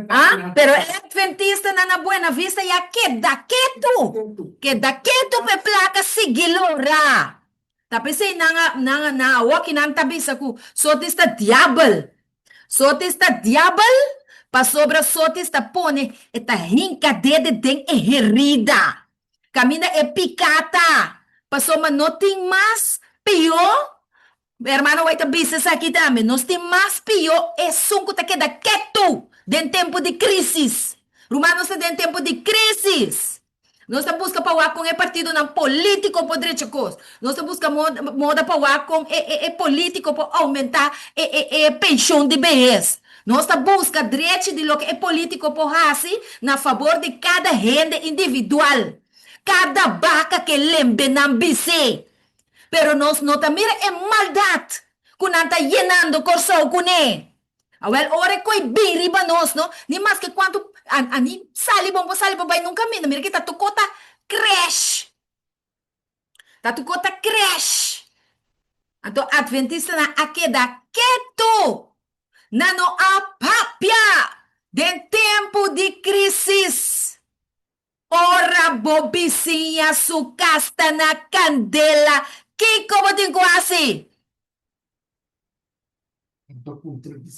A: Ah, pero e adventistanan na Buena Vista ya keda ketu. Keda ketu pa e plaka sigui lora. Ta p'esei nan a, nan a, nan awoki nan ta bisa ku Sotis ta diabel. Sotis ta diabel pasobra Sotis ta pone, e ta hinka dede den e herida. Kaminda e piká ta, pasobra no tin mas pió, Hermano White ta bisa esaki tambe, nos tin mas pió esun ku ta keda ketu den tempu di krísis. Ruman, nos ta den tempu di krísis. Nos ta buska pa wak kon e partidonan polítiko por drecha kos. Nos ta buska moda pa wak kon e e e polítiko por oumentá e e e penshon di behes. Nos ta buska drechi di loke e polítiko por hasi na fabor di kada hende individual, kada baka ke lembe nan bis'é. Pero nos no ta mira e maldat ku nan ta yenando Kòrsou kuné. Awèl, ora e koi bin riba nos, no, ni maske kuantu a ni sali bon por sali por bai nunka minda, mira ke ta tokó ta crash. Ta tokó ta crash. Anto adventistanan a keda ketu. Nan no a papia den tempu di crisis. Ora bo bisiña su cas ta na candela, kico bo tin cu haci?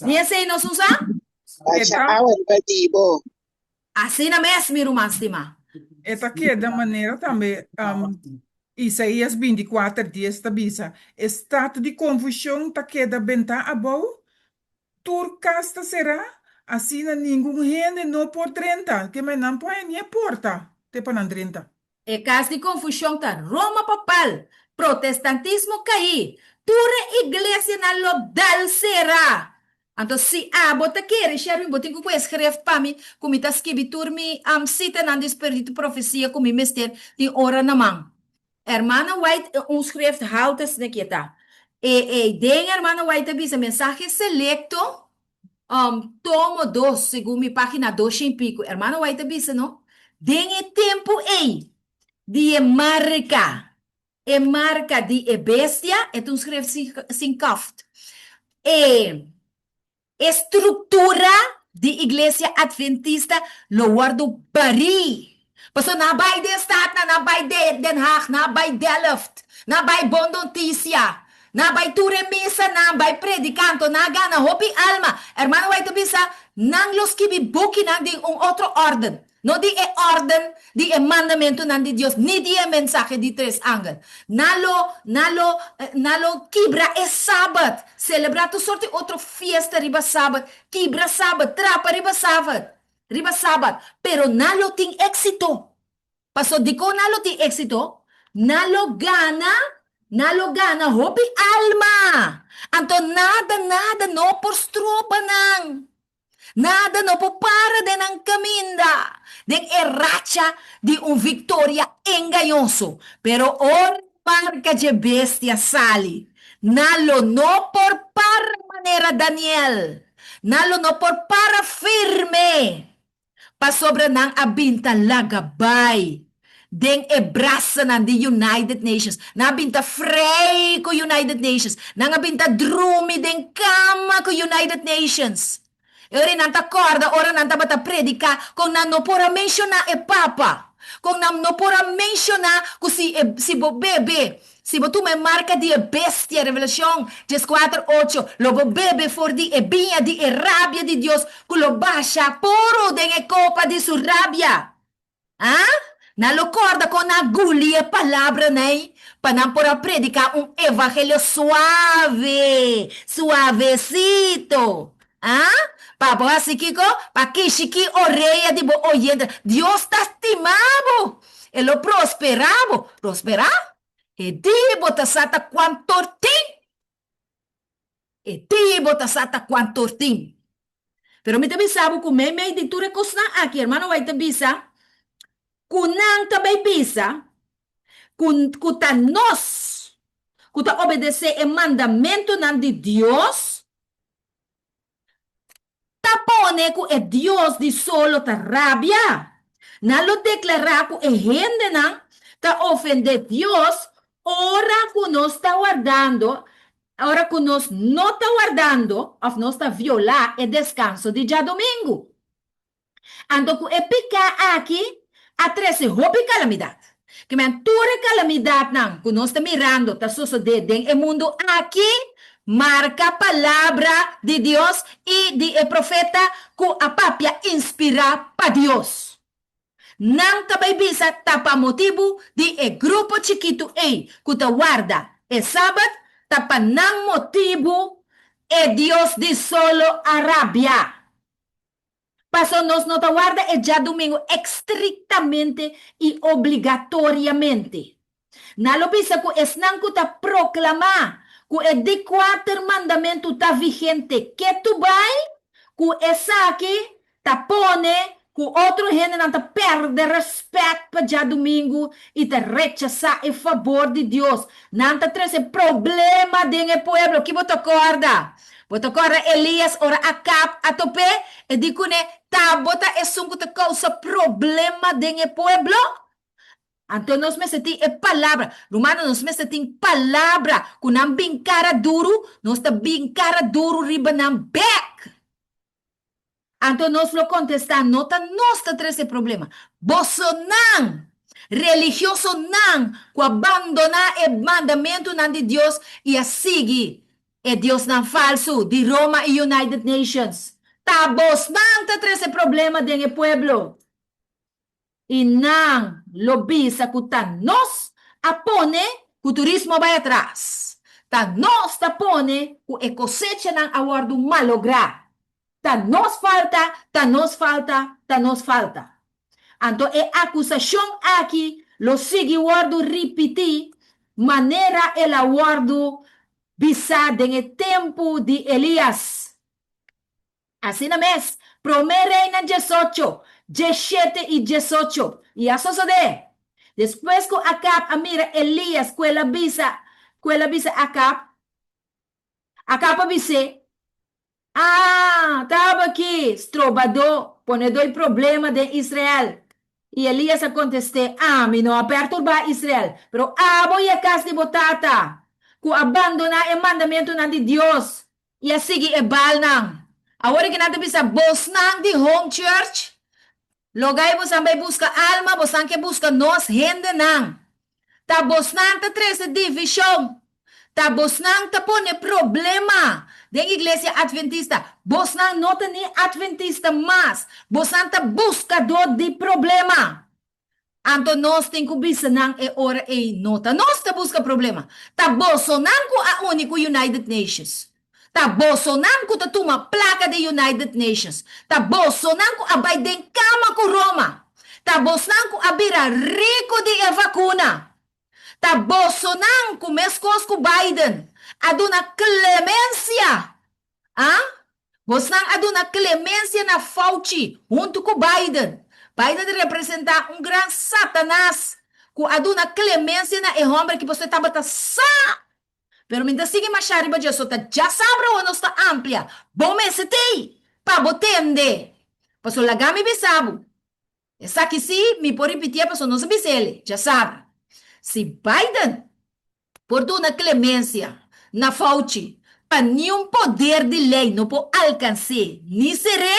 A: Ni esey nos usa?
E: Basha awa riba di bo.
A: Asina mes, mi ruman stimá.
B: E ta keda manera tambe Isaías bintikuater dies ta bisa, E stat di konfushon ta keda bentá abou, tur kas ta será, asina ningun hende no por drenta. Ke men nan por haña ni e porta te pa nan drenta.
A: E kas di konfushon ta Roma papal, protestantismo kaí, tur e iglesianan lo dal será. Anto si abo ta kere, Sherwin, bo tin ku kohe skreft pa mi ku mi ta skibi tur mi sitanan di spiritu profesia ku mi mester tin ora na man. Hermana White un skreft haltu asina ki e ta. E e den Hermana White ta bisa mensahe selekto tomo dos segun mi pagina doshen i piku. Hermana White ta bisa no den e tempu ei di e marka E marka di e bestia, e ta un skref sin kaft. E e struktura di Iglesia Adventista lo wòrdu barí. Pasobra nan a bai den statnan, nan a bai Den Haag, nan a bai Delft, nan a bai Bon Noticia, nan a bai tur e misanan, bai prediká, anto nan a gana hopi alma. Hermano White ta bisa, nan lo skibi bukinan den un otro órden. No di e órden di e mandamentunan di Dios, ni di e mensahe di tres angel. Nan lo, nan lo, nan lo kibra e sabat, selebrá tur sort di otro fiesta riba sabat, kibra sabat, trapa riba sabat, riba sabat, pero nan lo tin éksito. Pasobra dikon nan lo tin éksito? Nan lo gana, nan lo gana hopi alma. Anto nada, nada no por stroba nan. Nada no por para den nan kaminda den e racha di un viktoria engañoso. Pero ora e marka dje bestia sali, nan lo no por para manera Daniel. Nan lo no por para firme. Pasobra nan a bin ta laga bai den e brasanan di United Nations. Nan a bin ta frei ku United Nations. Nan a bin ta drumi den kama ku United Nations. E ora nan ta kòrda ora nan tabata prediká kon nan no por a menshoná e Papa. Kon nan no por a menshoná ku si e si bo bebe Si bo tuma e marka di e bestia, Revelashon dieskuater, ocho, lo bo bebe for di e biña di e rabia di Dios ku lo basha puru den e kopa di su rabia. Ah? Nan lo kòrda kon nan a guli e palabranan ei pa nan por a prediká un evangelio suave, suavesito. Ah? Pa bo hasi kiko? Pa kishikí orea di bo oyente. Dios ta stima bo. E lo prosperá bo. Prosperá? E di bo ta sa ta kuan tortin. E di bo ta sa ta kuan tortin. Pero mi ta bisa bo ku meimei di tur e kosnan aki, hermano White ta bisa ku nan ta bai bisa ku ku ta nos ku ta obedesé e mandamentunan di Dios, Ta pone ku e dios di solo ta rabia. Nan lo deklará ku e hendenan ta ofendé Dios ora ku nos ta wardando, ora ku nos no ta wardando òf nos ta violá e deskanso di djadumingu. Anto ku e piká aki a trese hopi kalamidat. Ke men tur e kalamidatnan ku nos ta mirando ta sosodé den e mundu aki, marka palabra di Dios i di e profeta ku a papia inspirá pa Dios. Nan ta bai bisa ta pa motibu di e grupo chikitu ei ku ta warda e Sabat, ta pa nan motibu e Dios di solo a rabia. Paso nos no ta warda e djadumingu ekstriktamente i obligatoriamente. Nan lo bisa ku esnan ku ta proklamá ku e di kuater mandamentu ta vigente ketu bai, ku esaki ta pone ku otro hendenan ta pèrdè rèspèt pa djadumingu i ta rechasá e fabor di Dios. Nan ta trese problema den e pueblo. Ki bo ta kòrda? Bo ta kòrda Elías ora Akab a top'é? E di kuné, Ta bo ta esun ku ta kousa problema den e pueblo? Anto nos mester tin e palabra. Rumannan, nos mester tin palabra ku nan bin kara duru, nos ta bin kara duru riba nan bèk. Anto nos lo kontestá, No ta nos ta trese problema. Bosonan, religiosonan ku a bandoná e mandamentunan di Dios i a sigui e diosnan falsu di Roma i United Nations, ta bosnan ta trese problema den e pueblo. I nan lo bisa ku ta nos a pone ku turismo a bai atras. Ta nos ta pone ku e kosechanan a wòrdu malográ. Ta nos falta, ta nos falta, ta nos falta. Anto e akusashon aki lo sigui wòrdu ripití manera el a wòrdu bisá den e tempu di Elias. Asina mes, Promé Reinan diesocho, diesshete i diesocho. I a sosodé, despues ku Akab a mira Elias ku el a bisa, ku el a bisa Akab, Akab a bis'é, Ah, ta abo aki, strobadó, ponedó i problema den Israel. I Elias a kontest'é, Ami no a pèrturbá Israel, pero abo i e kas di bo tata, ku a bandoná e mandamentunan di Dios I a sigui e Baalnan. Awor e kinan ta bisa, Bosnan di Home Church, loga i bosan bai buska alma, bosan ke buska nos hendenan. Ta bosnan ta trese divishon. Ta bosnan ta pone problema den Iglesia Adventista. Bosnan no ta ni Adventista mas. Bosnan ta buskadó di problema. Anto nos tin ku bisa nan e ora ei, No ta nos ta buska problema, ta bosonan ku a uni ku United Nations. Ta bosonan ku ta tuma plaka di United Nations. Ta bosonan ku a bai den kama ku Roma. Ta bosnan ku a bira riku di e vakuna. Ta bosonan ku meskos ku Biden a duna klemensia, a. Bosnan a duna klemensia na Fauci huntu ku Biden. Biden ta representá un gran Satanas ku a duna klemensia na e hòmber ki pasobra e tabata sa. Pero mi ta sigui mashá riba dje, so ta djasabra awor nos ta amplia. Bo mester t'ei pa bo tende. Pasobra laga mi bisa bo, esaki sí mi por ripitié pasobra nos a bisa el djasabra. Si Biden por duna klemensia na Fauci pa niun poder di lei no por alkans'é ni ser'é,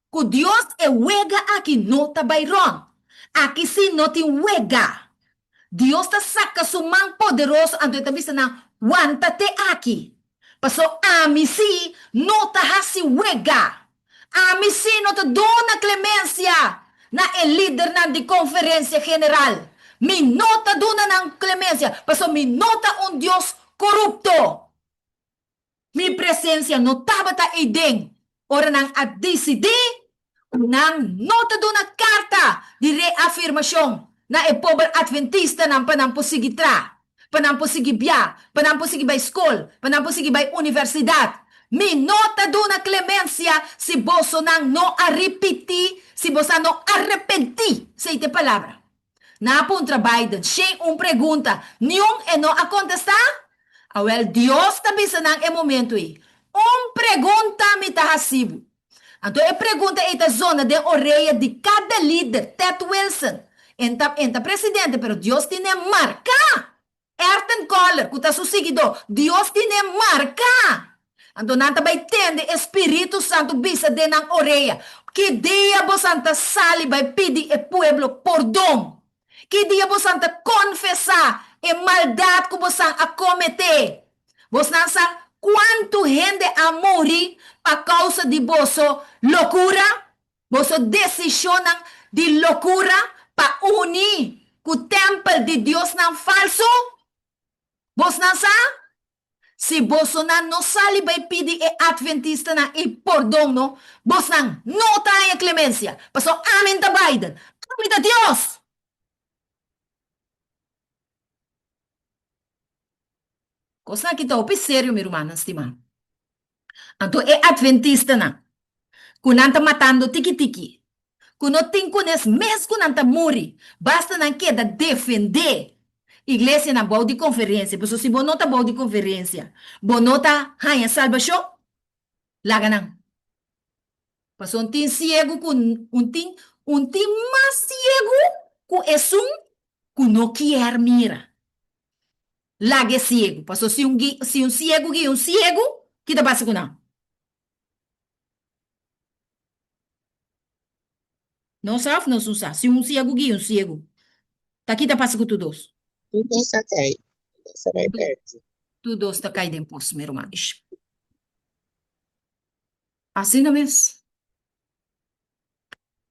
A: ku Dios e wega aki no ta bai rònt. Aki sí no tin wega. Dios ta saka su man poderoso anto e ta bisa nan, Wanta te aki, paso ami sí no ta hasi wega. Ami sí no ta duna klemensia na e lidernan di konferensia general. Mi no ta duna nan klemensia, pasobra mi no ta un Dios korupto. Mi presensia no tabata eiden ora nan a disidí ku nan no ta duna karta di reafirmashon na e pober atventistanan pa nan por sigui traha, pa nan por sigui bia, pa nan por sigui bai skol, pa nan por sigui bai universidat. Mi no ta duna klemensia si bosonan no a ripití, si bosan no arepentí, esei ta e palabra. Nan a puntra Biden shen un pregunta, niun e no a kontestá. Awèl, Dios ta bisa nan e momentu ei, Un pregunta mi ta hasi bo. Anto e pregunta ei ta zona den orea di kada lider, Ted Wilson, en ta en ta presidente, pero Dios tin'e marká! Erton Koller, ku ta su siguidó, Dios tin'e marká! Anto nan ta bai tende e Spiritu Santu bisa den nan orea, Ki dia bosan ta sali bai pidi e pueblo pordon? Ki dia bosan ta konfesá e maldat ku bosan a kometé? Bosnan sa kuantu hende a muri pa kousa di boso lokura, boso desishonnan di lokura pa uni ku tèmpel di diosnan falsu? Bosnan sa? Si bosonan no sali bai pidi e atventistanan ei pordon no, bosnan no ta haña klemensia, pasobra ami ta Biden, ami ta Dios! Kosnan aki ta hopi serio, mi rumannan stimá. Anto e atventistanan ku nan ta matando tiki tiki, ku no tin kunes mes ku nan ta muri, basta nan keda defendé iglesianan bou di konferensia, pasobra si bo no ta bou di konferensia, bo no ta haña salbashon, laga nan. Pasobra un tin siegu ku un tin un tin mas siegu ku esun ku no kier mira. Laga e siegu, pasobra si un gui si un siegu guia un siegu, ki ta pasa ku nan? Nos sa òf nos no sa? Si un siegu guia un siegu, ta ki ta pasa ku tur dos?
E: Tur dos ta kai, tur dos ta bai pèrdí.
A: Tur dos ta kai den pos, mi ruman. Ish. Asina mes.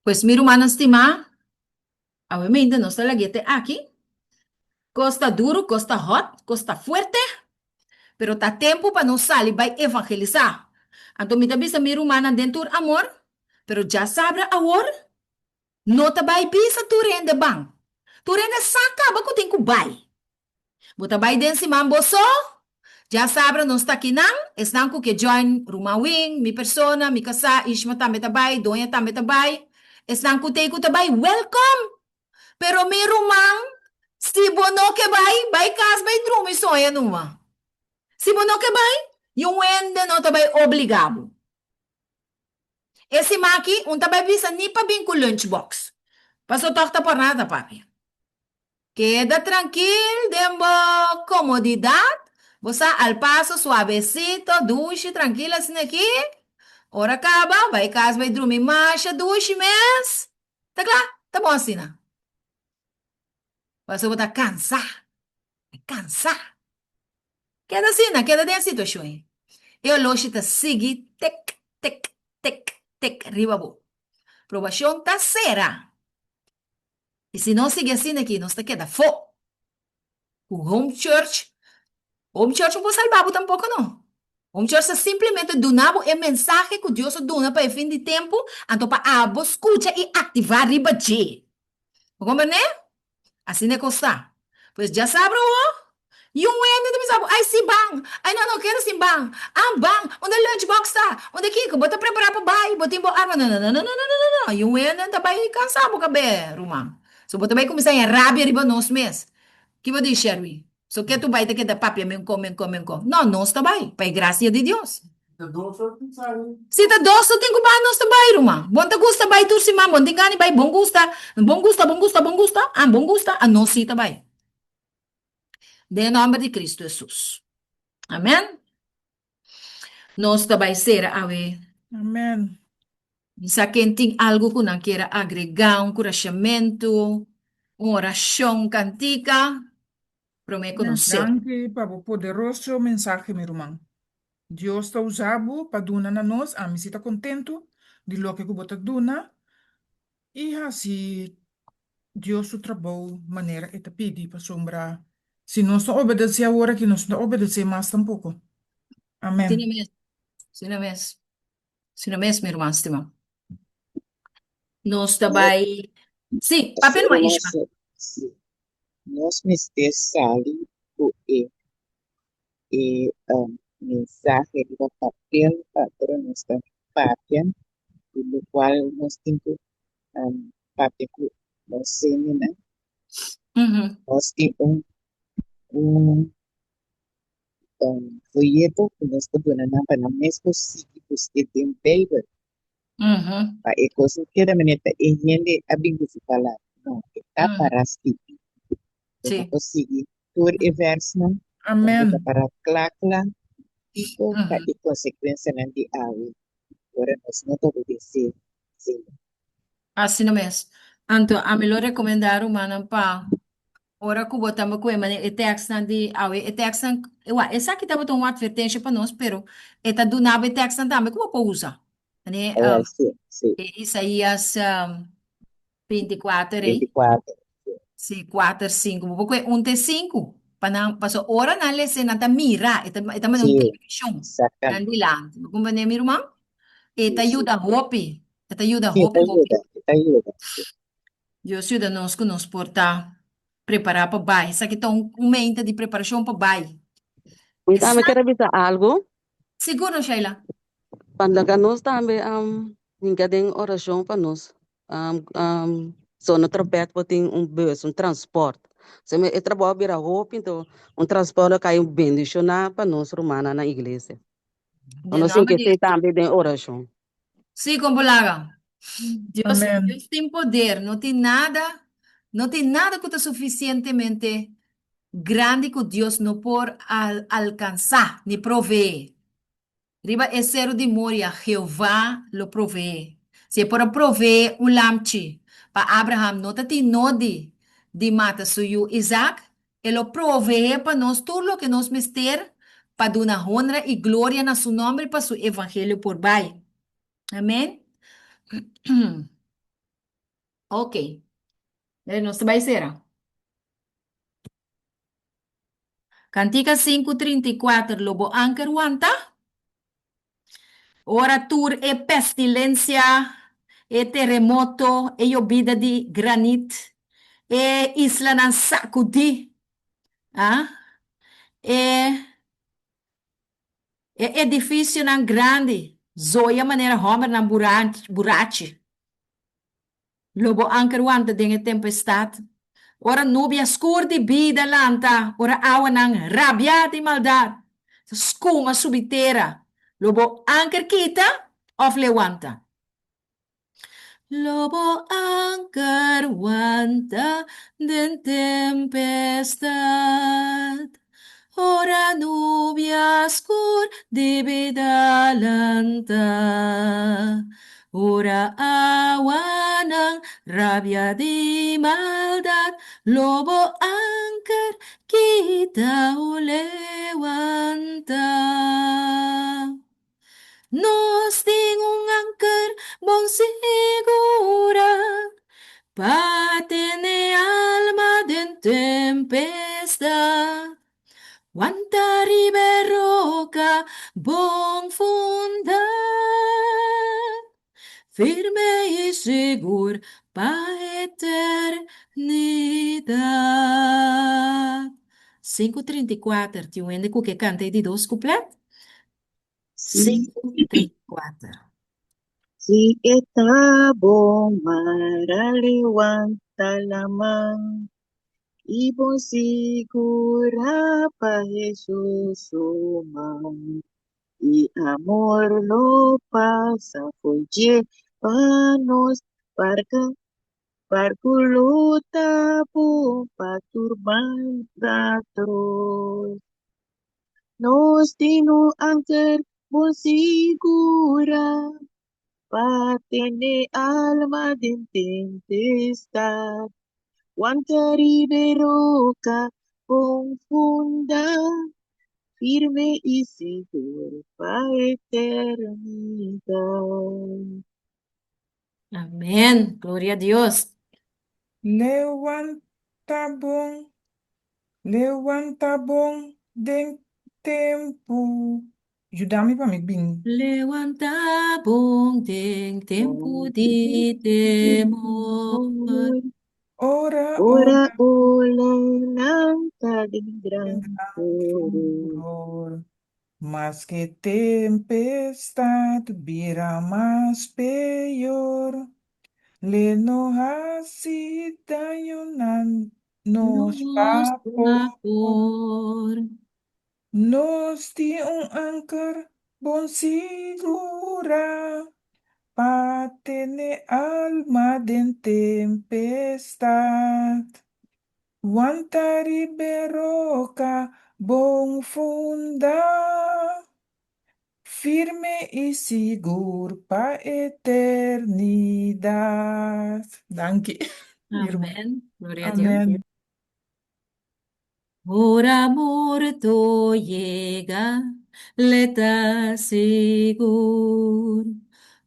A: Pues mi rumannan stimá, awe mainta nos ta lag'é te aki. Kos ta duru, kos ta hòt, kos ta fuerte, pero ta tempu pa nos sali bai evangelisá. Anto mi ta bisa mi rumannan den tur amor, pero djasabra awor no ta bai bisa tur hende ban. Tur hende sa kaba ku tin ku bai. Bo ta bai den siman bo so? Djasabra nos ta kinan, esnan ku ke join Ruman Wing, mi persona, mi kasá, Ishma tambe ta bai, Doña tambe ta bai. Esnan ku t'ei ku ta bai, welkom! Pero mi ruman, si bo no ke bai, bai kas bai drumi soña numa. Si bo no ke bai, niun hende no ta bai obligá bo. E siman aki, un ta bai bisa ni pa bin ku lunchbox, paso tòg ta por nada ta papia. Keda trankil den bo komodidat, bo sa al paso suavesito, dushi, trankil asina aki. Ora kaba, bai kas bai drumi masha dushi mes. Ta kla? Ta bon asina. Pasobra bo ta kansa, kansa. Keda asina, keda den e situashon ei. E oloshi ta sigui tek, tek, tek, tek riba bo. Probashon ta sera. I si nos sigui asina aki, nos ta keda fo. Ku home church, home church no por salba bo tampoko no. Home church ta simplemente duna bo e mensahe ku Dios a duna pa e fin di tempu, anto pa abo skucha i aktivá riba dje. Bo komprendé? Asina e kos ta. Pues djasabra awo. Yu hende ta bisa bo, Ai si ban! Ai no, no keda sin ban! Ah ban! Unda e lunchbox ta? Unda kiko? Bo ta prepará pa bai? Bo tin bo arma? No, no, no, no, no, no, no, no, no! Yu hende ta bai kansá bo kab'é, ruman. So bo ta bai kuminsá haña rabia riba nos mes. Ki bo di, Sherwin? So ke tu bai ta keda papia menkó, menkó, menkó? No, nos ta bai, pa e grasia di Dios. Si ta dos no tin ku bai, nos ta bai, ruman. Bon ta gusta bai tur siman, bon tin gana di bai, bon gusta, bon gusta, bon gusta, bon gusta, ah, bon gusta, ah, nos si ta bai. Den e nòmber di Kristu Hesus. Amen. Nos ta bai sera awe.
B: Amen.
A: Mi sa ken tin algu ku nan kier a agregá, un kurashamentu, un orashon, un kantika, promé ku nos sera.
B: Danki pa bo poderoso mensahe, mi ruman. Dios ta usa bo pa duna na nos, ami si ta kontentu di loke ku bo ta duna i hasi Dios su trabou manera e ta pidi, pasobra si nos no obedesé awor aki, nos no ta obedesé mas tampoko. Amèn.
A: Asina mes, asina mes, asina mes, mi ruman stimá. Nos ta bai, sí, papia numa Ishma.
E: Sí, nos mester sali ku e e mensahe riba papel pa ora nos ta papia di lokual nos tin ku papia ku nos hendenan. Nos tin un un foyeto ku nos por duna nan pa nan mes por sigui busk'é den Beibel. Pa e kos no keda manera ta e hende a bin ku su palabra. No, e ta para skibi. Bo ta por sigui tur e vèrsnan donde ta para kla kla kiko ta e konsekuensianan di awe ora nos no ta obedesé Señor.
A: Asina mes. Anto ami lo rekomendá rumannan pa ora ku bo ta ku e manera e tèkstnan di awe, e tèkstnan, wak, esaki tabata un atvertensha pa nos, pero e ta duna bo e tèkstnan tambe ku bo por usa. Manera
E: Oh, sí, sí.
A: e Isaías 24 ei.
E: 24, sí.
A: Sí, kuater, sinku. Bo por kue un te sinku. Pa nan, paso ora nan lese nan ta mira, e ta, e ta manda un
E: Sí,
A: televishon nan
E: exactamente.
A: dilanti. Bo komprende mi ruman? E
E: Sí,
A: ta
E: sí.
A: yuda hopi. E ta yuda
E: Sí, e
A: hopi,
E: ta
A: hopi.
E: yuda, e ta yuda, sí.
A: Dios yuda nos ku nos por ta prepará pa bai. Esaki ta un, un menta di preparashon pa bai.
F: Mi tambe
A: Esa,
F: ker a bisa algu.
A: sigur no, Sheila?
F: Pa laga nos tambe hinka den orashon pa nos. Zona Trapet por tin un bus, un transport. Seme e trabou a bira hopi, enton un transport lo kai un bendishoná pa nos rumannan na iglesia.
A: Den
F: Nos
A: nomber
F: hinka
A: di
F: esei
A: Hesus.
F: tambe den orashon.
A: Sí, kon por laga. Dios,
B: Amén.
A: Dios tin poder, no tin nada, no tin nada ku ta sufisientemente grandi ku Dios no por al alkansá ni proveé. Riba e seru di Moria, Jehová lo proveé. Si e por a proveé un lamchi pa Abraham no ta tin nodi di mata su yu Isaac, e lo proveé pa nos tur loke nos mester pa duna honra i gloria na su nòmber i pa su evangelio por bai. Amén. Ok. Nos ta bai sera. Kantika 5:34 Lo bo anker wanta? Ora tur e pestilensia, e teremoto, e yobida di granit, e islanan sakudí, ah, e e edifisionan grandi zoya manera hòmbernan burachi. Lo bo anker wanta den e tempestat? Ora nubia skur di bida lanta, ora awanan rabia di maldat ta skuma subi tera, lo bo anker kita òf lewanta? Lo bo anker wanta den tempestat, ora nubia skur di bida lanta, Ora awanan rabia di maldat, lo bo anker kita o lewanta. Nos tin un anker bon sigura, pa tene alma den tempestat. Wanta riba e roka bon fundá, firme i sigur pa eternidat. 5:34, tin un hende ku ke kanta e di dos kuplet?
E: Si,
A: 5:34.
E: si e ta bon mar a lewanta laman i bon sigurá pa Hesus su man. I amor lo pasa fo'i dje pa nos barka Barku lo ta bon pa tur banda tros. Nos tin un anker bon sigurá pa tene alma den tempestad. Wanta riba e roka bon fundá, firme i sigur pa eternidad.
A: Amén. Gloria a Dios.
B: Lewanta bon, lewanta bon den tempu. Yuda mi pa mi bin.
A: Lewanta bon den tempu di temor.
B: Ora
E: Ora
B: ola
E: ola lanta den
B: den
E: gran
B: gran
E: furor.
B: furor. Maske tempestad bira mas peor, le no hasi daño na nos
A: Nos
B: bapor.
A: bapor.
B: Nos tin un anker bon sigurá pa tene alma den tempestad. Wanta riba e roka bon fundá, firme i sigur pa eternidat. Danki, mi ruman.
A: Amén. Gloria a Dios.
B: Amén.
A: Ora morto yega, l'e ta sigur.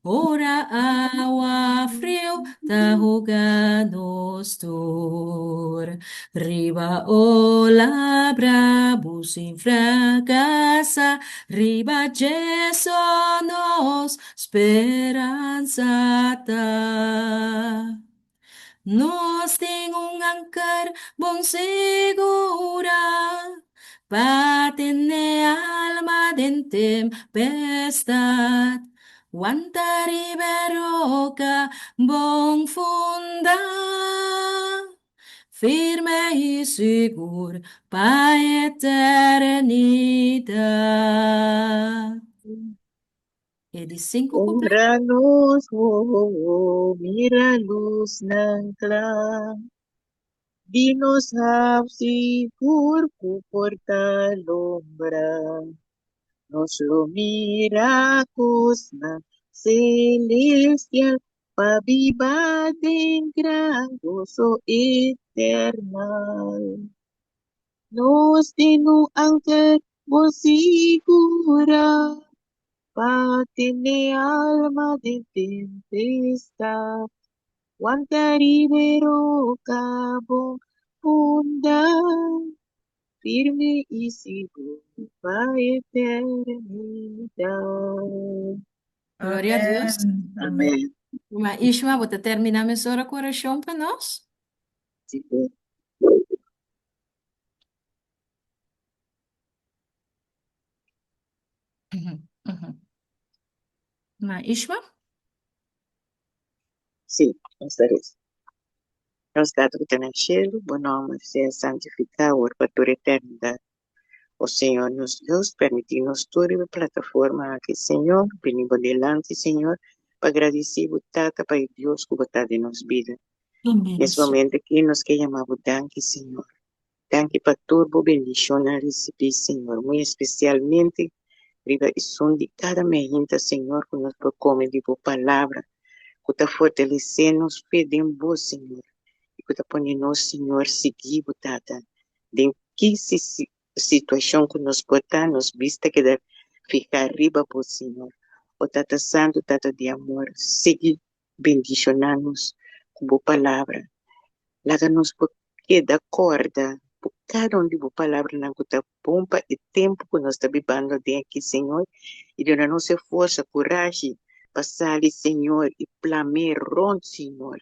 A: Ora awa friu ta hoga nos tur. Riba ola brabu sin frakasá, riba dje so nos speransa ta. Nos tin un anker bon sigurá pa tene alma den tempestad. Wanta riba e roka bon fundá, firme i sigur pa eternidat. E di sinku kuplet.
E: Ora nos wowo mira lusnan kla di nos haf sigur ku por ta lombra. Nos lo mira kosnan selestial pa biba den gran goso eternal. Nos tin un anker bon sigurá pa tene alma den tempestad. Wanta riba e roka bon fundá, firme i sigur pa eternidad.
A: Gloria a Dios.
B: Amén. Amén.
E: Amén.
A: Ma Ishma, bo ta terminá mesora ku orashon pa nos?
E: Sí.
A: Ma Ishma?
E: Sí, nos ta resa. Nos Tata ku ta na shelu, bo nòmber sea santifiká awor pa tur eternidat. O Señor nos Dios, permití nos tur riba e plataforma aki, Señor, bini bo dilanti, Señor, pa gradisí bo Tata pa e Dios ku bo ta den nos bida.
A: Amén,
E: Nes
A: Señor.
E: momento aki nos ke yama bo danki, Señor. Danki pa tur bo bendishonnan risibí, Señor, muy espesialmente riba esun di kada mehinta, Señor, ku nos por kome di bo Palabra, ku ta fortalesé nos fe den bo, Señor, i ku ta pone nos, Señor, sigui bo, Tata, den ki situashon ku nos por ta, nos bista keda fihá riba bo, Señor. O Tata Santu, Tata di amor, sigui bendishoná nos ku bo Palabra. Laga nos por keda kòrda ku kada un di bo palabranan ku ta bon pa e tempu ku nos ta bibando den aki, Señor, i duna nos e forsa, kurashi pa sali, Señor, i plam'é rònt, Señor,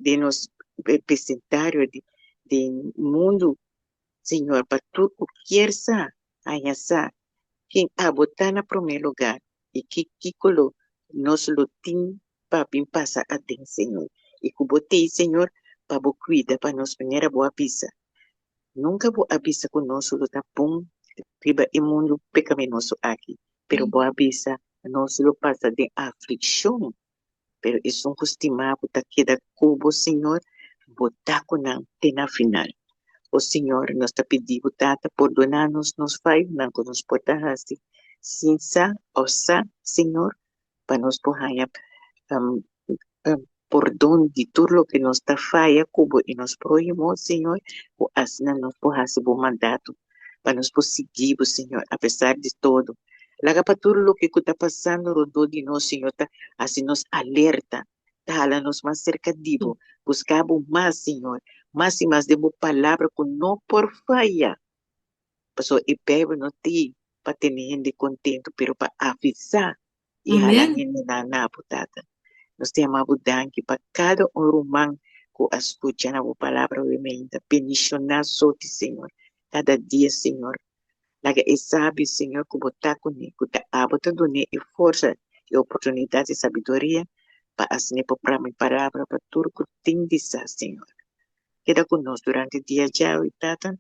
E: den nos besindario, den mundu. Señor, pa tur ku kier sa, haña sa ken abo ta na promé lugá i ki kiko lo nos lo tin pa bin pasa aden, Señor. I ku bo t'ei, Señor, pa bo kuida pa nos manera bo a bisa. Nunka bo a bisa ku nos lo ta bon riba e mundu pekaminoso aki, pero bo a bisa nos lo pasa den aflikshon. Pero esun ku stima bo ta keda ku bo, Señor, bo ta ku nan te na final. O Señor, nos ta pidi bo, Tata, pordoná nos nos fayonan ku nos por ta hasi sin sa òf sa, Señor, pa nos por haña pordon di tur loke nos ta faya ku bo i nos próhimo, Señor, ku asina nos por hasi bo mandato, pa nos por sigui bo, Señor, apesar di todo. Laga pa tur loke ku ta pasando rondó di nos, Señor, ta hasi nos alerta, ta hala nos mas serka di bo, buska bo mas, Señor, mas i mas den bo palabra ku no por faya. Pasobra e Bijbel no t'ei pa tene hende kontentu, pero pa avisá i hala
A: Amén.
E: hendenan na bo, Tata. Nos ta yama bo danki pa kada un ruman ku a skucha na bo palabra awe mainta. Bendishoná soti, Señor, kada dia, Señor. Laga e sabi, Señor, ku bo ta kuné, ku ta abo ta dun'é e forsa, e oportunidat i sabiduria pa asina e por prama e palabra pa tur ku tin di sa, Señor. Keda ku nos durante dia djawe, Tata.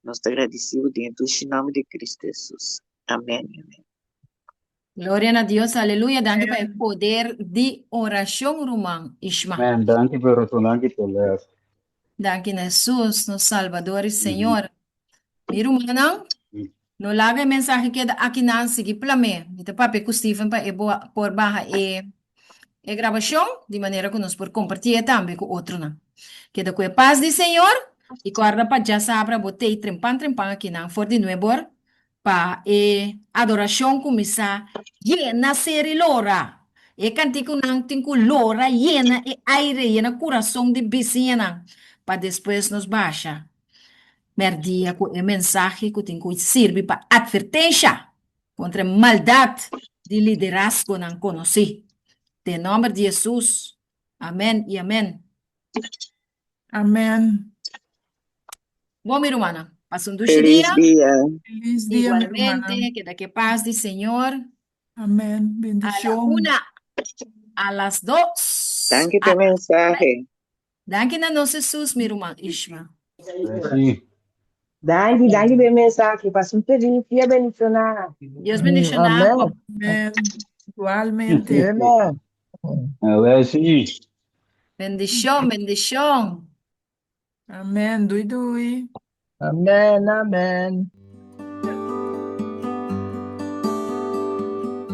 E: Nos ta gradisí bo den e dushi nòmber di Kristu Hesus. Amèn i amèn.
A: Gloria na Dios, aleluya. Danki pa e poder di orashon, ruman Ishma.
G: Amen. Danki pa e oracion, danki pa e les.
A: Danki na Hesus, nos Salbador i Señor. Mi rumannan, no laga e mensahe keda akinan, sigui plam'é. Mi ta papia ku Steven pa e por baha e e grabashon, di manera ku nos por kompartié tambe ku otronan. Keda ku e pas di Señor i kòrda pa djasabra bo tei trempan trempan akinan for di nuebor Pa e adorashon kuminsá yena ser i lora. E kantikunan tin ku lora yena e aire, yena kurason di bisiñanan, pa despues nos basha mèrdia ku e mensahe ku tin ku sirbi pa atvertensha kontra e maldat di liderazgonan konosí. Den nòmber di Hesus, amèn i amèn.
B: Amen.
A: Bon, mi rumannan, pasa un dushi
E: Feliz
A: dia.
E: dia.
B: Feliz dia, mi
A: Igualmente,
B: rumannan.
A: keda ke pas di Señor.
B: Amen.
A: A la
B: Bendicion.
A: una, a las dos,
E: Danki
A: a
E: p'e
A: las tres.
E: mensahe.
A: Danki na nos Hesus, mi ruman Ishma.
G: Merci.
H: Danki, danki p'e mensahe. Pasa un feliz dia bendicioná.
A: Dios bendiciona bo.
H: Amen.
B: Amen. Igualmente.
H: Amen.
G: Merci.
A: Bendicion, bendicion.
B: Amen. Doei doei.
H: Amen, amen.